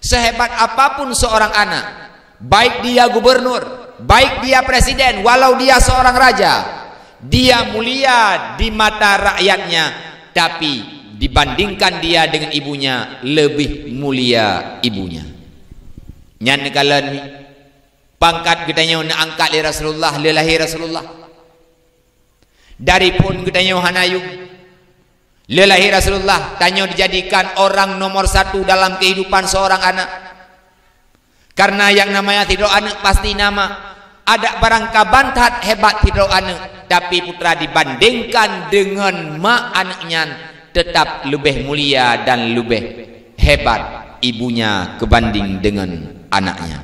Sehebat apapun seorang anak, baik dia gubernur, baik dia presiden, walau dia seorang raja, dia mulia di mata rakyatnya, tapi dibandingkan dia dengan ibunya, lebih mulia ibunya. Nyan neukalon pangkat geutanyoe neuangkat lé Rasulullah, lé lahé Rasulullah. Dari phon geutanyoe hana yum. Lé lahé Rasulullah, tanyoe dijadikan orang nomor satu dalam kehidupan seorang anak. Karena yang namanya sidroe aneuk pasti na mak. Adak barangkaban that hebat sidroe aneuk, tapi putra dibandingkan dengan mak aneuk nyan tetap leubeh mulia dan leubeh hebat ibunya kebanding dengan anaknya.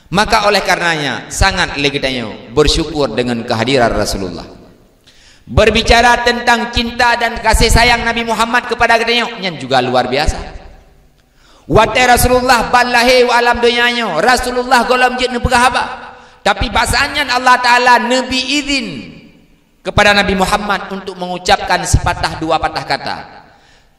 Maka oleh karenanya, sangat lé geutanyoe bersyukur dengan kehadiran Rasulullah. Berbicara tentang cinta dan kasih sayang Nabi Muhammad kepada geutanyoe, nyan juga luar biasa. Watée Rasulullah ban lahé u alam donya nyoe, Rasulullah gohlom jeuet neupeugah haba. Tapi bak saat nyan Allah Taala neubi izin kepada Nabi Muhammad untuk mengucapkan sepatah dua patah kata.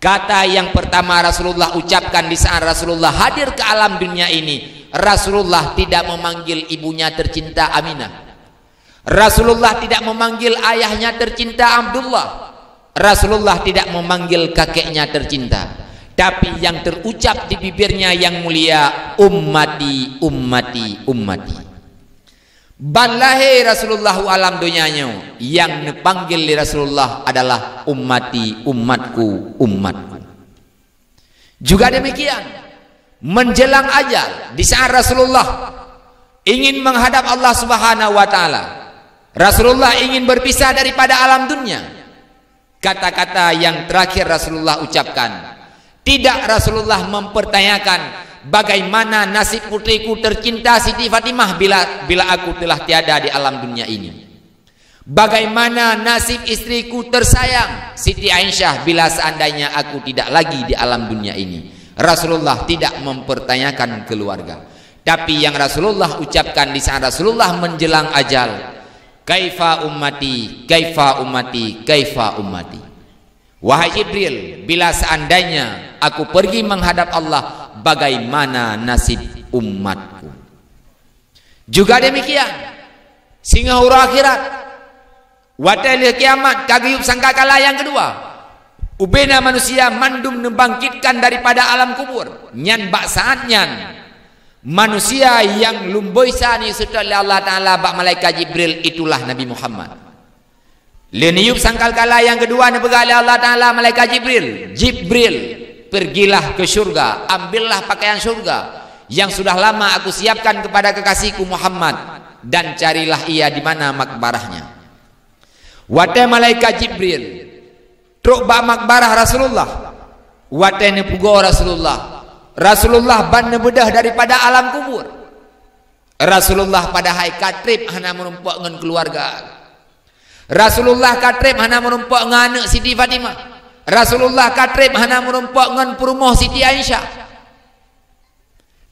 Kata yang pertama Rasulullah ucapkan di saat Rasulullah hadir ke alam dunia ini, Rasulullah tidak memanggil ibunya tercinta Aminah. Rasulullah tidak memanggil ayahnya tercinta Abdullah. Rasulullah tidak memanggil kakeknya tercinta. Tapi yang terucap di bibirnya yang mulia, "Ummati, ummati, ummati." Ban lahé Rasulullah u alam donya nyoe, nyang neupanggil lé Rasulullah adalah, "Ummati, umatku, umatku." Juga demikian, menjelang ajal, di saat Rasulullah ingin menghadap Allah Subhanahu wa Taala, Rasulullah ingin berpisah daripada alam dunia, kata-kata yang terakhir Rasulullah ucapkan, tidak Rasulullah mempertanyakan bagaimana nasib putriku tercinta Siti Fatimah bila, bila aku telah tiada di alam dunia ini. Bagaimana nasib istriku tersayang Siti Aisyah bila seandainya aku tidak lagi di alam dunia ini? Rasulullah tidak mempertanyakan keluarga. Tapi yang Rasulullah ucapkan di saat Rasulullah menjelang ajal, "Kaifa ummati, kaifa ummati, kaifa ummati." "Wahai Jibril, bila seandainya aku pergi menghadap Allah, bagaimana nasib umatku?" Juga demikian, singoh uroe akhirat, watée lheueh kiamat ka geuyueb sangkakala nyang keudua, ubena manusia mandum neubangkitkan daripada alam kubur. Nyan bak saat nyan, manusia nyang lumboi sa neuseutôt lé Allah Taala bak malaikat Jibril, itulah Nabi Muhammad. Lheueh neuyueb sangkakala nyang keudua neupeugah lé Allah Taala malaikat Jibril, "Jibril, pergilah ke syurga, ambillah pakaian syurga yang sudah lama aku siapkan kepada kekasihku Muhammad, dan carilah ia di mana makbarahnya." Watée malaikat Jibril trok bak makbarah Rasulullah, watée neupeugoe Rasulullah, Rasulullah ban neubeudôh daripada alam kubur. Rasulullah padahai ka treb hana meurumpok ngon keuluwarga. Rasulullah ka treb hana meurumpok ngon aneuk Siti Fatimah. Rasulullah ka treb hana meurumpok ngon peurumoh Siti Aisyah.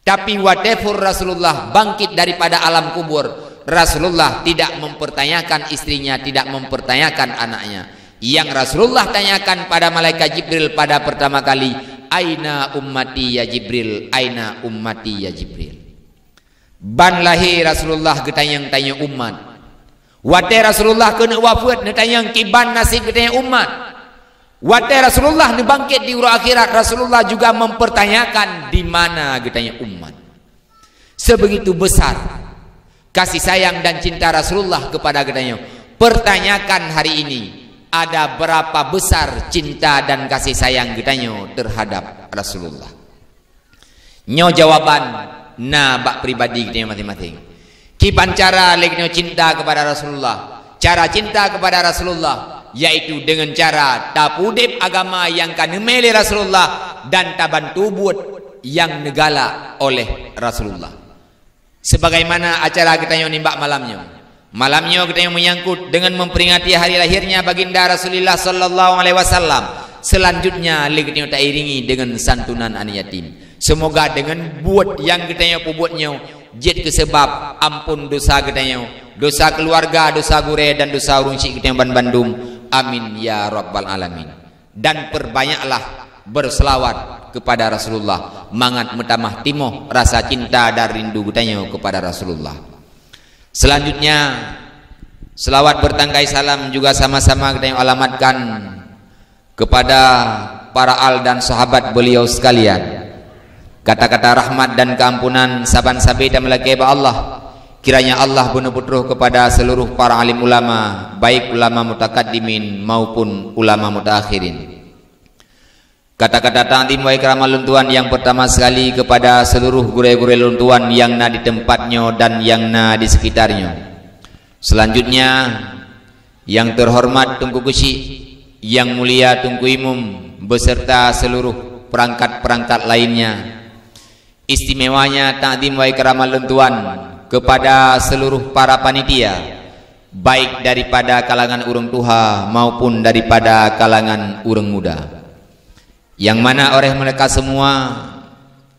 Tapi watée phon Rasulullah bangkit daripada alam kubur, Rasulullah tidak mempertanyakan istrinya, tidak mempertanyakan anaknya. Yang Rasulullah tanyakan pada malaikat Jibril pada pertama kali, "Aina ummati ya Jibril? Aina ummati ya Jibril?" Ban lahé Rasulullah geutanyong-tanyong umat. Watée Rasulullah keuneuk wafeuet, neutanyong kiban naseb geutanyoe umat. Watée Rasulullah neubangkét di uroe akhirat, Rasulullah juga mempertanyakan di mana geutanyoe umat. Sebegitu besar kasih sayang dan cinta Rasulullah kepada geutanyoe. Pertanyakan hari ini, ada berapa besar cinta dan kasih sayang geutanyoe terhadap Rasulullah? Nyoe jawaban na bak pribadi geutanyoe maséng-maséng. Kiban cara lé geutanyoe cinta kepada Rasulullah. Cara cinta kepada Rasulullah yaitu dengan cara tapeuudeb agama nyang ka neumé lé Rasulullah dan tabantu buet nyang neugalak oleh Rasulullah. Sebagaimana acara geutanyoe nibak malam nyoe. Malam nyoe geutanyoe meunyangkot dengan memperingati hari lahirnya Baginda Rasulullah sallallahu alaihi wasallam. Selanjutnya lé geutanyoe tairingi dengan santunan aneuk yatim. Semoga dengan buet nyang geutanyoe peubuet nyoe jeuet keu seubab ampon dosa geutanyoe, dosa keuluwarga, dosa gurée dan dosa ureuëng syik geutanyoe banbandum. Amin ya rabbal alamin. Dan perbanyaklah berselawat kepada Rasulullah, mangat meutamah timoh rasa cinta dan rindu geutanyoe kepada Rasulullah. Selanjutnya, selawat bertangkai salam juga sama-sama geutanyoe alamatkan kepada para al dan sahabat beliau sekalian. Kata-kata rahmat dan keampunan saban sabe tameulakée bak Allah. Kiranya Allah beuneuputroh kepada seluruh para alim ulama, baik ulama mutakaddimin maupun ulama mutaakhirin. Kata-kata takzim wa ikram lôn tuan yang pertama sekali kepada seluruh gurée-gurée lôn tuan yang na di tempat nyoe dan yang na di sekitar nyoe. Selanjutnya, yang terhormat Teungku Keuchik, yang mulia Teungku Imum beserta seluruh perangkat-perangkat lainnya. Istimewanya takzim wa ikram lôn tuan kepada seluruh para panitia, baik daripada kalangan ureuëng tuha maupun daripada kalangan ureuëng muda. Yang mana oleh mereka semua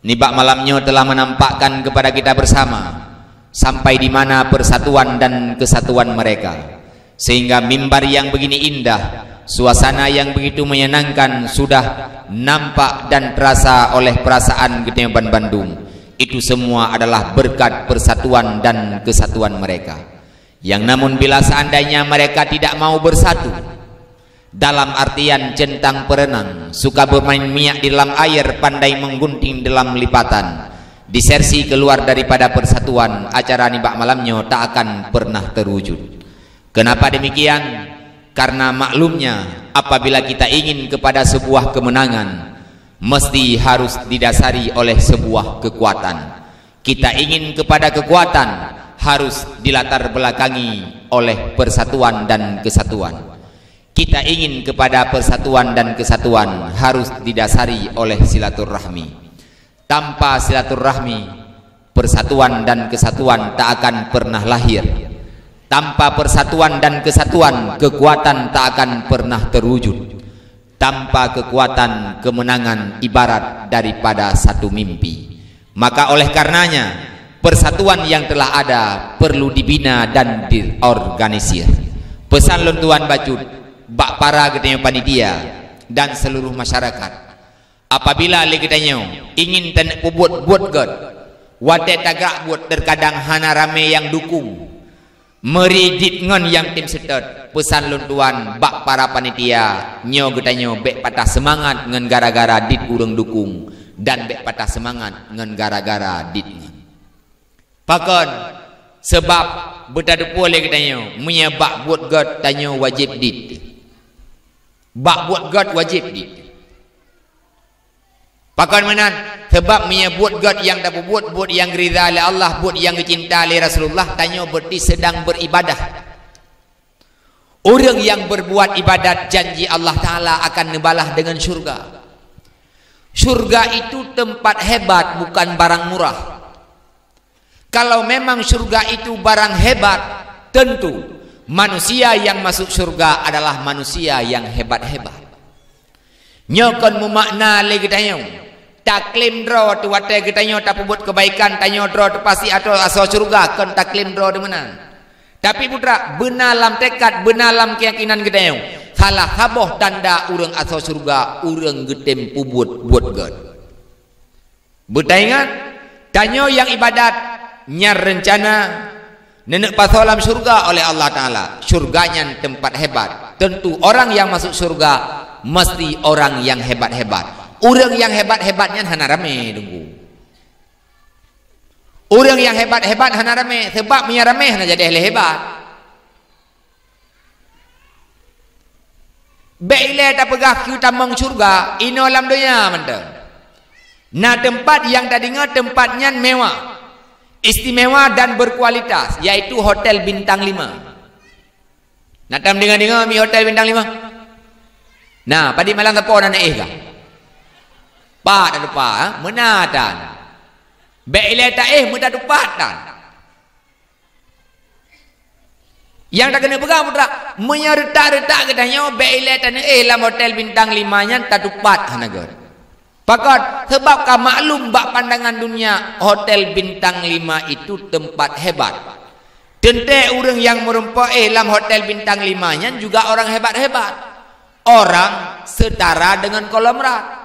nibak malam nyoe telah menampakkan kepada kita bersama sampai di mana persatuan dan kesatuan mereka, sehingga mimbar yang begini indah, suasana yang begitu menyenangkan sudah nampak dan terasa oleh perasaan geutanyoe ban bandum. Itu semua adalah berkat persatuan dan kesatuan mereka. Yang namun bila seandainya mereka tidak mau bersatu, dalam artian centang perenang, suka bermain minyak di dalam air, pandai menggunting dalam lipatan, disersi keluar daripada persatuan, acara nibak malam nyoe tak akan pernah terwujud. Kenapa demikian? Karena maklumnya, apabila kita ingin kepada sebuah kemenangan, mesti harus didasari oleh sebuah kekuatan. Kita ingin kepada kekuatan, harus dilatar belakangi oleh persatuan dan kesatuan. Kita ingin kepada persatuan dan kesatuan, harus didasari oleh silaturahmi. Tanpa silaturahmi, persatuan dan kesatuan tak akan pernah lahir. Tanpa persatuan dan kesatuan, kekuatan tak akan pernah terwujud. Tanpa kekuatan, kemenangan ibarat daripada satu mimpi. Maka oleh karenanya, persatuan yang telah ada perlu dibina dan diorganisir. Pesan lôn tuan bacut bak para geutanyoe panitia dan seluruh masyarakat. Apabila lé geutanyoe ingin taneuk peubuet buet gét, watée tagak buet terkadang hana ramé nyang dukung. Meuri dit ngon nyang tem seutôt, pesan lôn tuan bak para panitia, nyoe geutanyoe bék patah seumangat ngon gara-gara dit ureuëng dukung, dan bék patah seumangat ngon gara-gara dit ngon. Pakon? Sabab beutatupeue lé geutanyoe, meunyoe bak buet gét tanyoe wajéb dit. Bak buet gét wajéb dit. Pakon meunan? Sabab meunyoe buet gét nyang tapeubuet, buet nyang geuridha lé Allah, buet nyang geucinta lé Rasulullah, tanyoe berarti sedang beribadah. Ureuëng nyang berbuat ibadat, janji Allah Ta'ala akan neubalah dengan syurga. Syurga itu tempat hebat, bukan barang murah. Kalau memang syurga itu barang hebat, tentu manusia yang masuk syurga adalah manusia yang hebat-hebat. Nyoe kon meumakna lé geutanyoe, taklém droe teuh watée geutanyoe tapeubuet keubaikan, tanyoe droe teuh pasti ateueh asoe syurga, kon taklém droe teuh meunan. Tapi putra, beuna lam tekad, beuna lam keuyakinan geutanyoe, salah saboh tanda ureuëng asoe syurga, ureuëng geutem peubuet buet gét. Beutaingat, tanyoe nyang ibadat, nyan reuncana neuneuk pasoe lam syurga oleh Allah Ta'ala. Syurga nyan teumpat hebat. Tentu orang nyang masuk syurga meusti orang nyang hebat-hebat. Ureuëng nyang hebat-hebat nyan hana ramé, Teungku. Ureuëng nyang hebat-hebat hana ramé, sabab meunyo ramé hana jadi lé hebat. Bék ilée tapeugah keu tamong syurga, inoe lam donya mantong. Na teumpat nyang tadeungoe teumpat nyan mewah, istimewa dan berkualitas, yaitu hotel bintang lima. Na tam deungoe-deungoe mi hotel bintang lima? Na, padit malam sapo na neuéh kah? Pat tatupat, ha? Meunan tan. Bék ilée taéh meutatupat tan. Nyang takeuneuk peugah putra, meunyoe reutak-reutak geutanyoe bék ilée taneuéh lam hotel bintang lima nyan tatupat hana gét. Pakon? Sabab ka maklum bak pandangan dunia hotel bintang lima itu teumpat hebat. Teuntée ureuëng nyang meurumpok éh lam hotel bintang lima nyan juga orang hebat-hebat. Orang setara dengan kolomerat.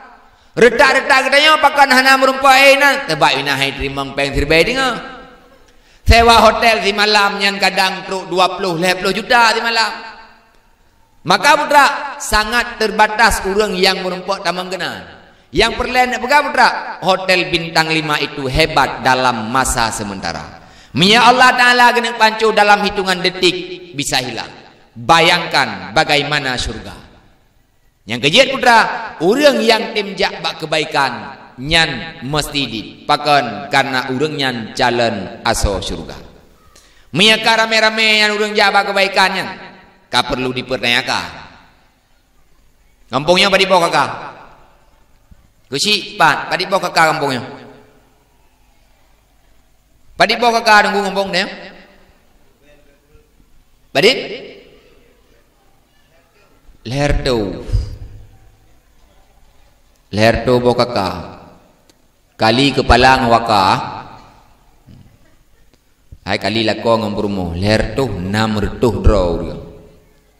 Retak-retak geutanyoe pakon hana meurumpok, eh, na, teuba inan hai teurimong péng siribèe teungoh. Sewa hotel simalam nyan kadang trok dua ploh, lhèe ploh juta simalam. Maka, putra, sangat terbatas ureuëng nyang meurumpok tamong keunan. Nyang peureulèe neupeugah, putra, hotel bintang lima itu hebat dalam masa sementara. Meunyoe Allah Taala geuneuk pancôh dalam hitungan detik, bisa hilang. Bayangkan bagaimana syurga. Nyang keujeuet, putra, ureuëng nyang tem jak bak keubaikan nyan meusti dit. Pakon? Kareuna ureuëng nyan calon asoe syurga. Meunyoe ka ramé-ramé nyan ureuëng jak bak keubaikan nyan, ka peurlu dipeurtanyakan. Gampông nyoe padit boh kaka? Keuchik, pat, padit boh kaka gampông nyoe? Padit boh kaka Teungku gampông nyoe? Padit? Lhèe reutôh. Lhèe reutôh boh kaka. Kali keupala ngon waka. Hai kali lakoe ngon peurumoh, lhèe reutôh, nam reutôh droe ureuëng.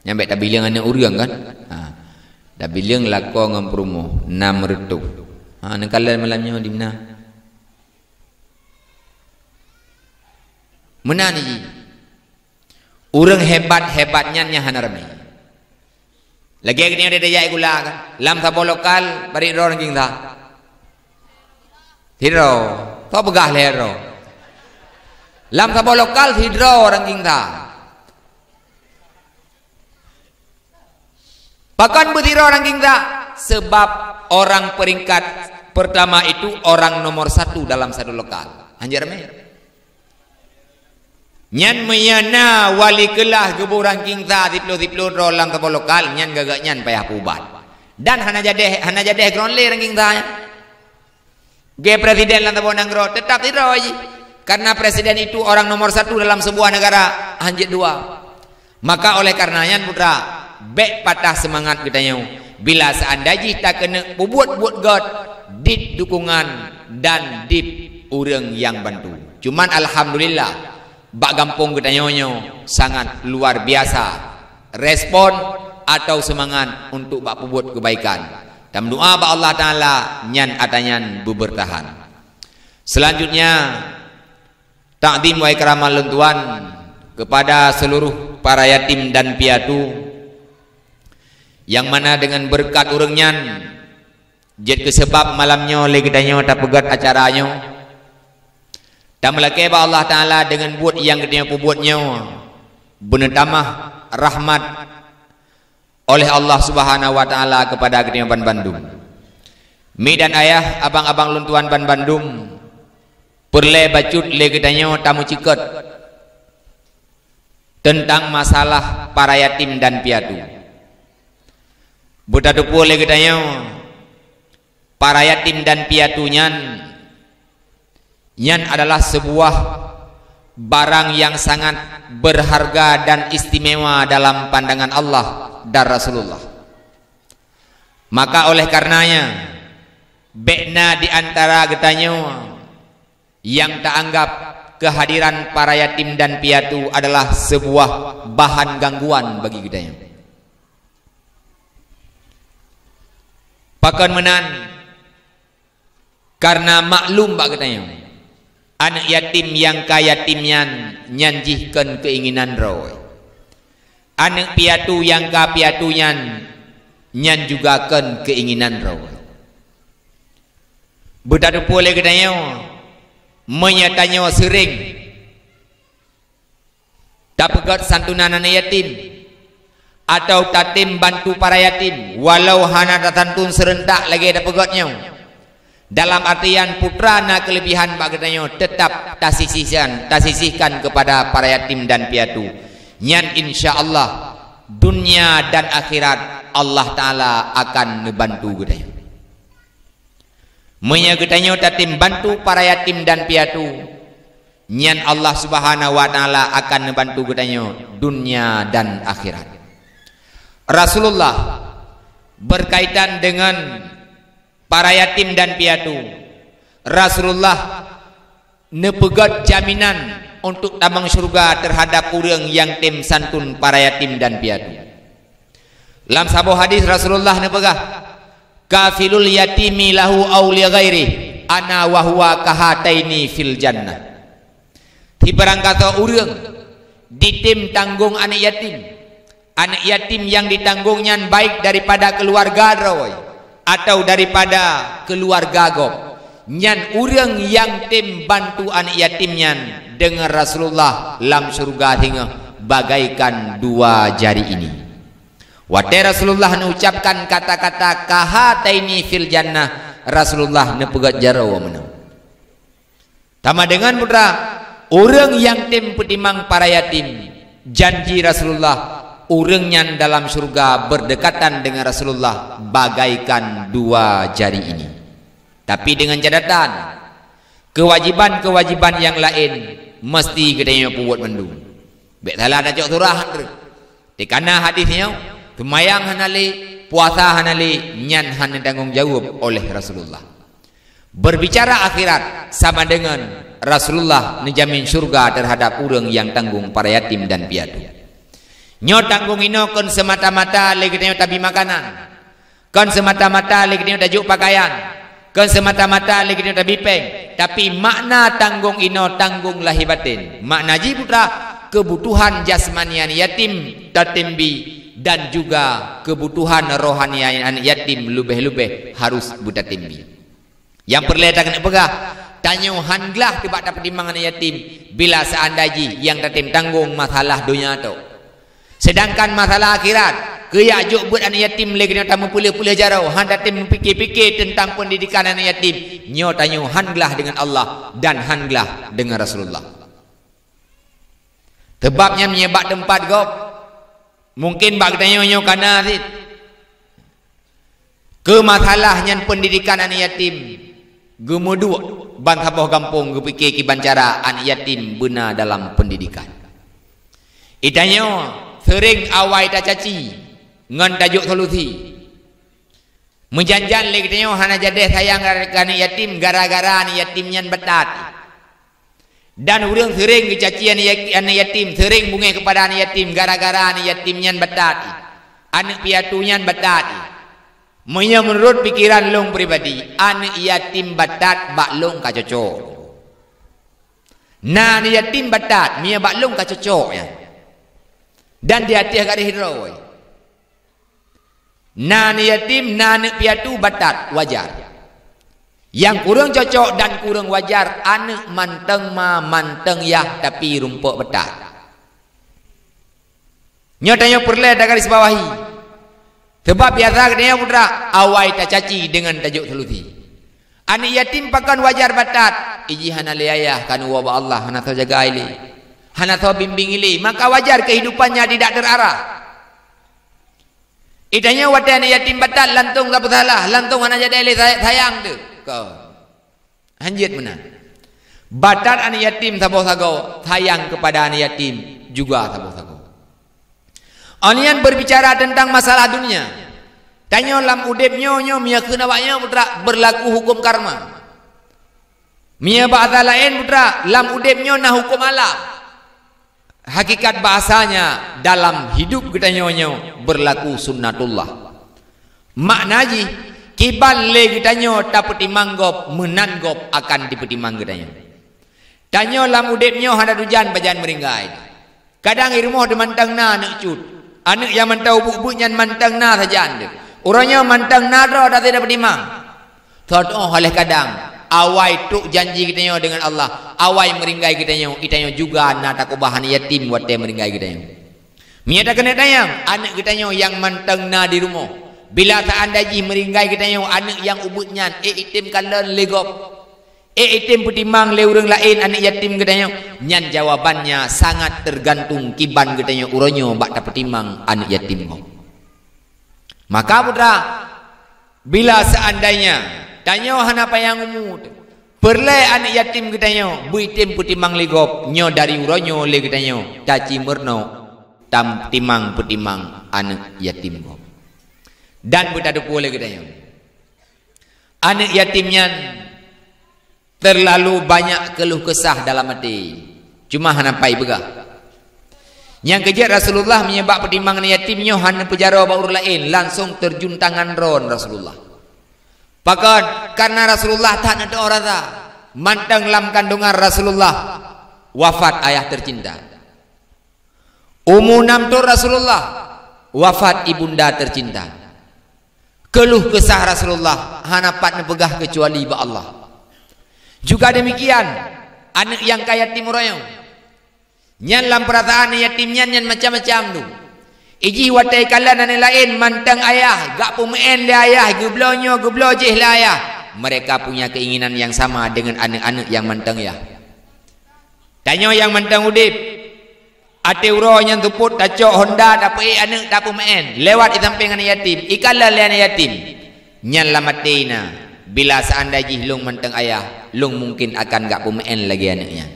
Nyan bèk tabileueng aneuk ureuëng kan? Ha. Tabileueng lakoe ngon peurumoh, nam reutôh. Ha, neukalon malam nyoe di meunan. Meunan jih. Ureuëng hebat-hebat nyan nyang hana ramé. Lagèe geutanyoe tajak gula kan. Lam saboh lokal, padit droe ranking sa? Sidroe. Soe peugah lhèe droe? Lam saboh lokal sidroe ranking sa. Pakon beusidroe ranking sa? Sebab orang peringkat pertama itu orang nomor satu dalam satu lokal. Hanjeuet ramé. Nyan meunyoe na wali keulas geuboh ranking sa siploh-siploh droe lam saboh lokal, nyan gagak nyan payah peuubat. Dan hana jadeh, hana jadeh ground lé ranking sa nyan. Gé presiden lam saboh nanggroe, tetap sidroe jih. Karena presiden itu orang nomor satu dalam sebuah negara, hanjeuet dua. Maka oleh karena nyan, putra, bèk patah seumangat geutanyoe. Bila seandai jih takeuneuk peubuet buet gèt, dit dukungan dan dit ureuëng nyang bantu. Cuman alhamdulillah, bak gampông geutanyoe nyoe sangat luar biasa respon atau seumangat untuk bak peubuet keubaikan. Tameudoa bak Allah Taala nyan ata nyan beubeurtahan. Selanjutnya, takzim wa ikraman lôn tuan kepada seluruh para yatim dan piatu, nyang mana dengan beureukat ureuëng nyan, jeuet keu seubab malam nyoe lé geutanyoe tapeugèt acara nyoe. Tameulakèe bak Allah Taala deungon buet nyang geutanyoe peubuet nyoe, beuneutamah rahmat oleh Allah Subhanahu wa Taala keupada geutanyoe banmandum. Mi dan ayah, abang-abang lôn tuan banmandum, peureulèe bacut lé geutanyoe tameuceukeut teuntang masalah para yatim dan piatu. Beutateupeue lé geutanyoe, para yatim dan piatu nyan, nyan adalah sebuah barang yang sangat berharga dan istimewa dalam pandangan Allah dan Rasulullah. Maka oleh karenanya, bèk na di antara geutanyoe nyang taanggap kehadiran para yatim dan piatu adalah sebuah bahan gangguan bagi geutanyoe. Pakon meunan? Karena maklum bak geutanyoe, aneuk yatim nyang ka yatim nyan, nyan jih kon keinginan droe. Aneuk piatu nyang ka piatu nyan, nyan juga kon keinginan droe. Beutateupeue lé geutanyoe, meunyoe tanyoe seuréng tapeugèt santunan aneuk yatim, atau tatem bantu para yatim, walau hana tasantun seureuntak lagèe tapeugèt nyoe. Dalam artian putra na keuleubihan bak geutanyoe, teutap tasisihkan, tasisihkan keupada para yatim dan piatu. Nyan insya Allah, dunia dan akhirat Allah Taala akan neubantu geutanyoe. Meunyoe geutanyoe tatem bantu para yatim dan piatu, nyan Allah Subhanahu wa Taala akan neubantu geutanyoe dunia dan akhirat. Rasulullah, berkaitan dengan para yatim dan piatu, Rasulullah neupeugèt jaminan untuk tamong syeuruga teuhadap ureuëng nyang tem santun para yatim dan piatu. Lam saboh hadis Rasulullah neupeugah, Kafilul yatimi lahu aw li ghairih, ana wa huwa kahataini fil jannah. Sibarangkasoe ureuëng ditem tanggong aneuëk yatim, aneuëk yatim nyang ditanggong nyan baik daripada keuluwarga droe atawa daripada keuluwarga gob, nyan ureuëng nyang tem bantu aneuëk yatim nyan deungon Rasulullah lam syeuruga singoh bagaikan dua jari ini. Watée Rasulullah neucapkan kata-kata kahataini fil jannah, Rasulullah neupeugét jaroe meunoe. Teuma deungon putra, ureuëng nyang tem peutimang para yatim, janji Rasulullah, ureuëng nyan dalam syeuruga berdekatan deungon Rasulullah bagaikan dua jari ini. Tapi deungon catatan, keuwajiban-keuwajiban nyang laén meusti geutanyoe peubuet mandum. Bék salah tacok surah han trok. Teukana hadis nyoe, seumayang hana lé, puasa hana lé, nyan hana tanggong jaweueb oleh Rasulullah. Berbicara akhirat sama dengan Rasulullah neujamin syurga terhadap ureuëng nyang tanggong para yatim dan piatu. Nyoe tanggong inoe kon semata-mata lé geutanyoe tabi makanan. Kon semata-mata lé geutanyoe tajok pakaian, kon semata-mata lé geutanyoe tabi péng, tapi makna tanggong inoe tanggong lahé batén. Makna jih putra, keubutuhan jasmani aneuëk yatim tatem bi dan juga keubutuhan rohani aneuëk yatim leubeh-leubeh harus beutatem bi. Nyang peureulée takeuneuk peugah, tanyoe han glah teubak tapeutimang aneuëk yatim bila seandai jih nyang tatem tanggong masalah donya tok. Seudangkan masalah akhirat, keu jak jok beuet aneuëk yatim lé geutanyoe tameupeuleueh-peuleueh jaroe, han tatem meupike-pike teuntang peundidikan aneuëk yatim, nyoe tanyoe han glah deungon Allah dan han glah deungon Rasulullah. Sabab nyan meunyoe bak teumpat gob, mungken bak geutanyoe nyoe kana cit. Keu masalah nyan peundidikan aneuëk yatim, geumeuduek ban saboh gampông geupike kiban cara aneuëk yatim beuna dalam peundidikan. Geutanyoe seuréng awai tacaci ngon tajok solusi. Meujan-jan lé geutanyoe hana jadeh sayang keu aneuëk yatim gara-gara aneuëk yatim nyan batat. Dan ureuëng seuréng geucaci aneuëk ya-, aneuëk yatim, seuréng beungéh keupada aneuëk yatim gara-gara aneuëk yatim nyan batat. Aneuëk piatu nyan batat. Meunyoe meunurot pikeran lôn pribadi, aneuëk yatim batat bak lôn ka cocok. Na aneuëk yatim batat, meunyoe bak lôn ka cocok nyan. Dan di ateueh garéh droe. Na aneuëk yatim, na aneuëk piatu batat, wajar. Nyang kureueng cocok dan kureueng wajar, aneuëk mantong ma, mantong yah, tapi rumpok batat. Nyoe tanyoe peureulée tagaris bawahi. Sabab biasa geutanyoe putra, awai tacaci deungon tajok solusi. Aneuëk yatim pakon wajar batat, ijih hana lé ayah, ka neuwoe bak Allah, hana soe jaga ilée, hana soe bimbéng ilée, maka wajar kehidupannya tidak terarah. Geutanyoe watée aneuëk yatim batat lantong tapeusalah, lantong hana jadeh lé say-, sayang teuh. Kon. Hanjeuet meunan. Batat aneuëk yatim saboh sagoe, sayang keupada aneuëk yatim juga saboh sagoe. Awak nyan berbicara teuntang masalah dunia. Tanyoe lam udeb nyoe, nyoe meunyoe kheun awak nyoe putra berlaku hukum karma. Meunyoe bahasa laén putra, lam udeb nyoe na hukum alam. Hakikat bahasanya dalam hidup geutanyoe nyoe berlaku sunnatullah. Makna jih, kiban lé geutanyoe tapeutimang gob, meunan gob akan dipeutimang geutanyoe. Tanyoe lam udeb nyoe hana tujan pajan meureuinggai. Kadang i rumoh teuh mantong na aneuëk cut. Aneuëk nyang mantong ubeuek-ubeuek nyan mantong na sajan teuh. Uroe nyoe mantong na droe taté tapeutimang. Teuh-teuh óh lheueh kadang, awai trok janji geutanyoe deungon Allah, awai meureuinggai geutanyoe, geutanyoe juga na takubah aneuëk yatim watée meureuinggai geutanyoe. Meunyoe takeuneuk tanyong, aneuëk geutanyoe nyang mantong na di rumoh, bila seandai jih meureuinggai geutanyoe aneuëk nyang ubeuek nyan, ék item kalon lé gob, ék item peutimang lé ureuëng laén aneuëk yatim geutanyoe, nyan jawabannya sangat tergantung kiban geutanyoe uroe nyoe bak tapeutimang aneuëk yatim gob. Maka putra, bila seandainya tanyoe hana panyang umu, peureulée aneuëk yatim geutanyoe beuitem peutimang lé gob, nyoe dari uroe nyoe lé geutanyoe taci meurunoe tam-, timang peutimang aneuëk yatim gob. Dan beutatupeue lé geutanyoe, aneuëk yatim nyan terlalu banyak keluh kesah dalam até, cuma hana pai peugah. Nyang keujeuet Rasulullah meunyoe bak peutimang aneuëk yatim nyoe hana peujaroe bak ureuëng laén, langsong terjun tangan droe Rasulullah. Pakon? Karena Rasulullah that neuteu'oh rasa. Mantong lam kandungan Rasulullah wafat ayah tercinta. Umu nam thon Rasulullah, wafat ibunda tercinta. Keuluh keusah Rasulullah hana pat neupeugah keucuali bak Allah. Juga demikian, aneuk nyang ka yatim uroe nyoe. Nyan lam peurasaan yatim nyan, nyan macam-macam tu. Ijih watée ikalon aneuk laén mantong ayah, gak peumeu'en lé ayah, geubloe nyoe, geubloe jéh lé ayah. Mereka punya keinginan yang sama dengan aneuk-aneuk nyang mantong yah. Tanyoe nyang mantong udeb, até uroe nyan seupôt tacok honda, tapeuék aneuk, tapeumeu'en, lewat di sampéng aneuk yatim, ikalon lé aneuk yatim. Nyan lam até na, bila seandai jih lôn mantong ayah, lôn mungkin akan gak peumeu'en lagée aneuk nyan.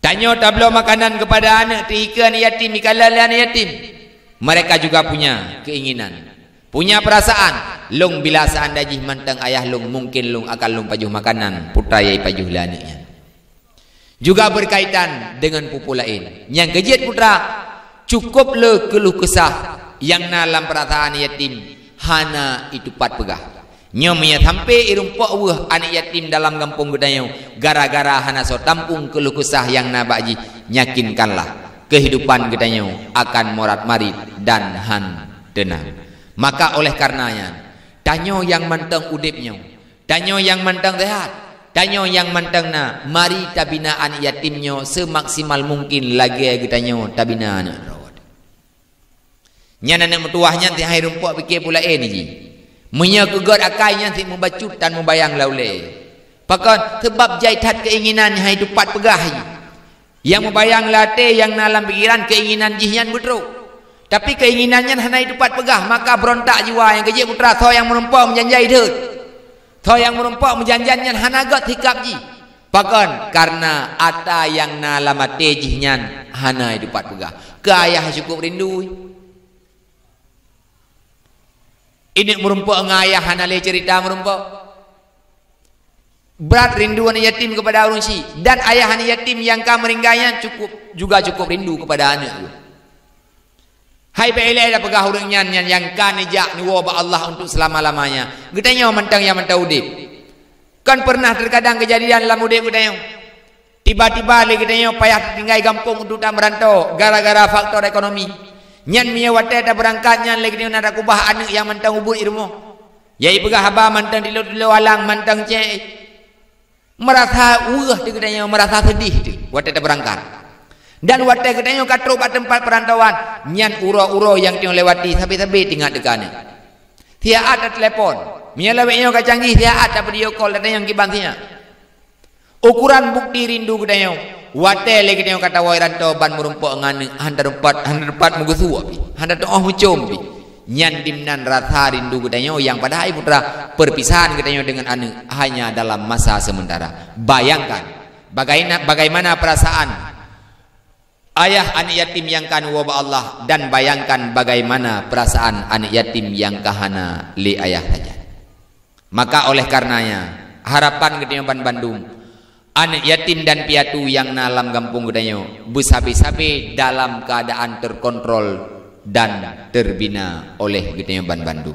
Tanyoe tabloe makanan keupada aneuk, teuikeu aneuk yatim, ikalon lé aneuk yatim. Mereka juga punya keinginan, punya perasaan, lôn bila seandai jih mantong ayah lôn, mungkin lôn akan lôn pajoh makanan putra nyang ipajoh lé aneuk nyan. Juga berkaitan dengan peue-peue laén. Nyang keujeuet putra, cukup le keuluh keusah nyang na lam peurasaan yatim hana itupat peugah. Nyoe meunyoe sampai irumpok weueh aneuk yatim dalam gampông geutanyoe gara-gara hana soe tampung keuluh keusah nyang na bak jih, yakinkanlah keuhidupan geutanyoe akan morat-marit dan han teunang. Maka oleh karenanya, tanyoe nyang mantong udeb nyoe, tanyoe nyang mantong sehat, tanyoe nyang mantong na, mari tabina aneuk yatim nyoe seumaksimal mungkin lagée geutanyoe tabina aneuk droe. Nyan aneuk meutuwah nyan si hai rumpok pike peue laén jih. Meunyoe keu gét akai nyan si mubacut dan mubayang lam ulée. Pakon? Sabab jai that keinginan hai tupat peugah jih. Nyang mubayang lam até nyang na lam pikiran keinginan jih nyan beutrok. Tapi keinginan nyan hana itupat peugah, maka beurontak jiwa nyang keujeuet putra soe nyang meurumpok meujanjai deuet. Soe nyang meurumpok meujanjan nyan hana gét sikap jih. Pakon? Karena ata nyang na lam até jih nyan hana itupat peugah. Keu ayah cukup rindu. Ineuk meurumpok ngon ayah hana lé cerita meurumpok. Brat rindu aneuk yatim keupada ureuëng chik, dan ayah aneuk yatim nyang ka meuninggai nyan cukup, juga cukup rindu keupada aneuk geuh. Hai bèk ilée tapeugah ureuëng nyan, nyan nyang ka neujak neuwoe bak Allah untuk selama-lamanya. Geutanyoe mantong nyang mantong udeb. Kan pernah terkadang kejadian lam udeb geutanyoe. Tiba-tiba lé geutanyoe payah tinggai gampông untuk tameuranto gara-gara faktor ekonomi. Nyan meunyoe watée tabeurangkat nyan lé geutanyoe na takubah aneuk nyang mantong ubit i rumoh. Jai peugah haba mantong tilo-tilo alang mantong cék. Meurasa weueh teuh geutanyoe, meurasa seudeh teuh watée tabeurangkat. Dan watée geutanyoe ka trok bak teumpat peurantauan, nyan uroe-uroe nyang tanyoe lewati sabe-sabe teuingat teuka aneuk. Siat tatelepon. Meunyoe lawét nyoe ka canggih, siat tavideo call, geutanyoe kiban siat. Ukuran bukti rindu geutanyoe, watée lé geutanyoe ka tawoe ranto ban meurumpok ngon aneuk, hana teumpat, hana teumpat meugeusuek pih, hana teuoh meucom pih. Nyan dimnan rasa rindu geutanyoe nyang padahai putra perpisahan geutanyoe deungon aneuk hanya dalam masa sementara. Bayangkan, bagaina-, bagaimana perasaan ayah aneuk yatim nyang ka neuwoe bak Allah, dan bayangkan bagaimana perasaan aneuk yatim nyang ka hana lé ayah sajan. Maka oleh karenanya, harapan geutanyoe banbandum, aneuk yatim dan piatu nyang na lam gampông geutanyoe, beusabe-sabe dalam keuadaan terkontrol dan terbina oleh geutanyoe banbandum.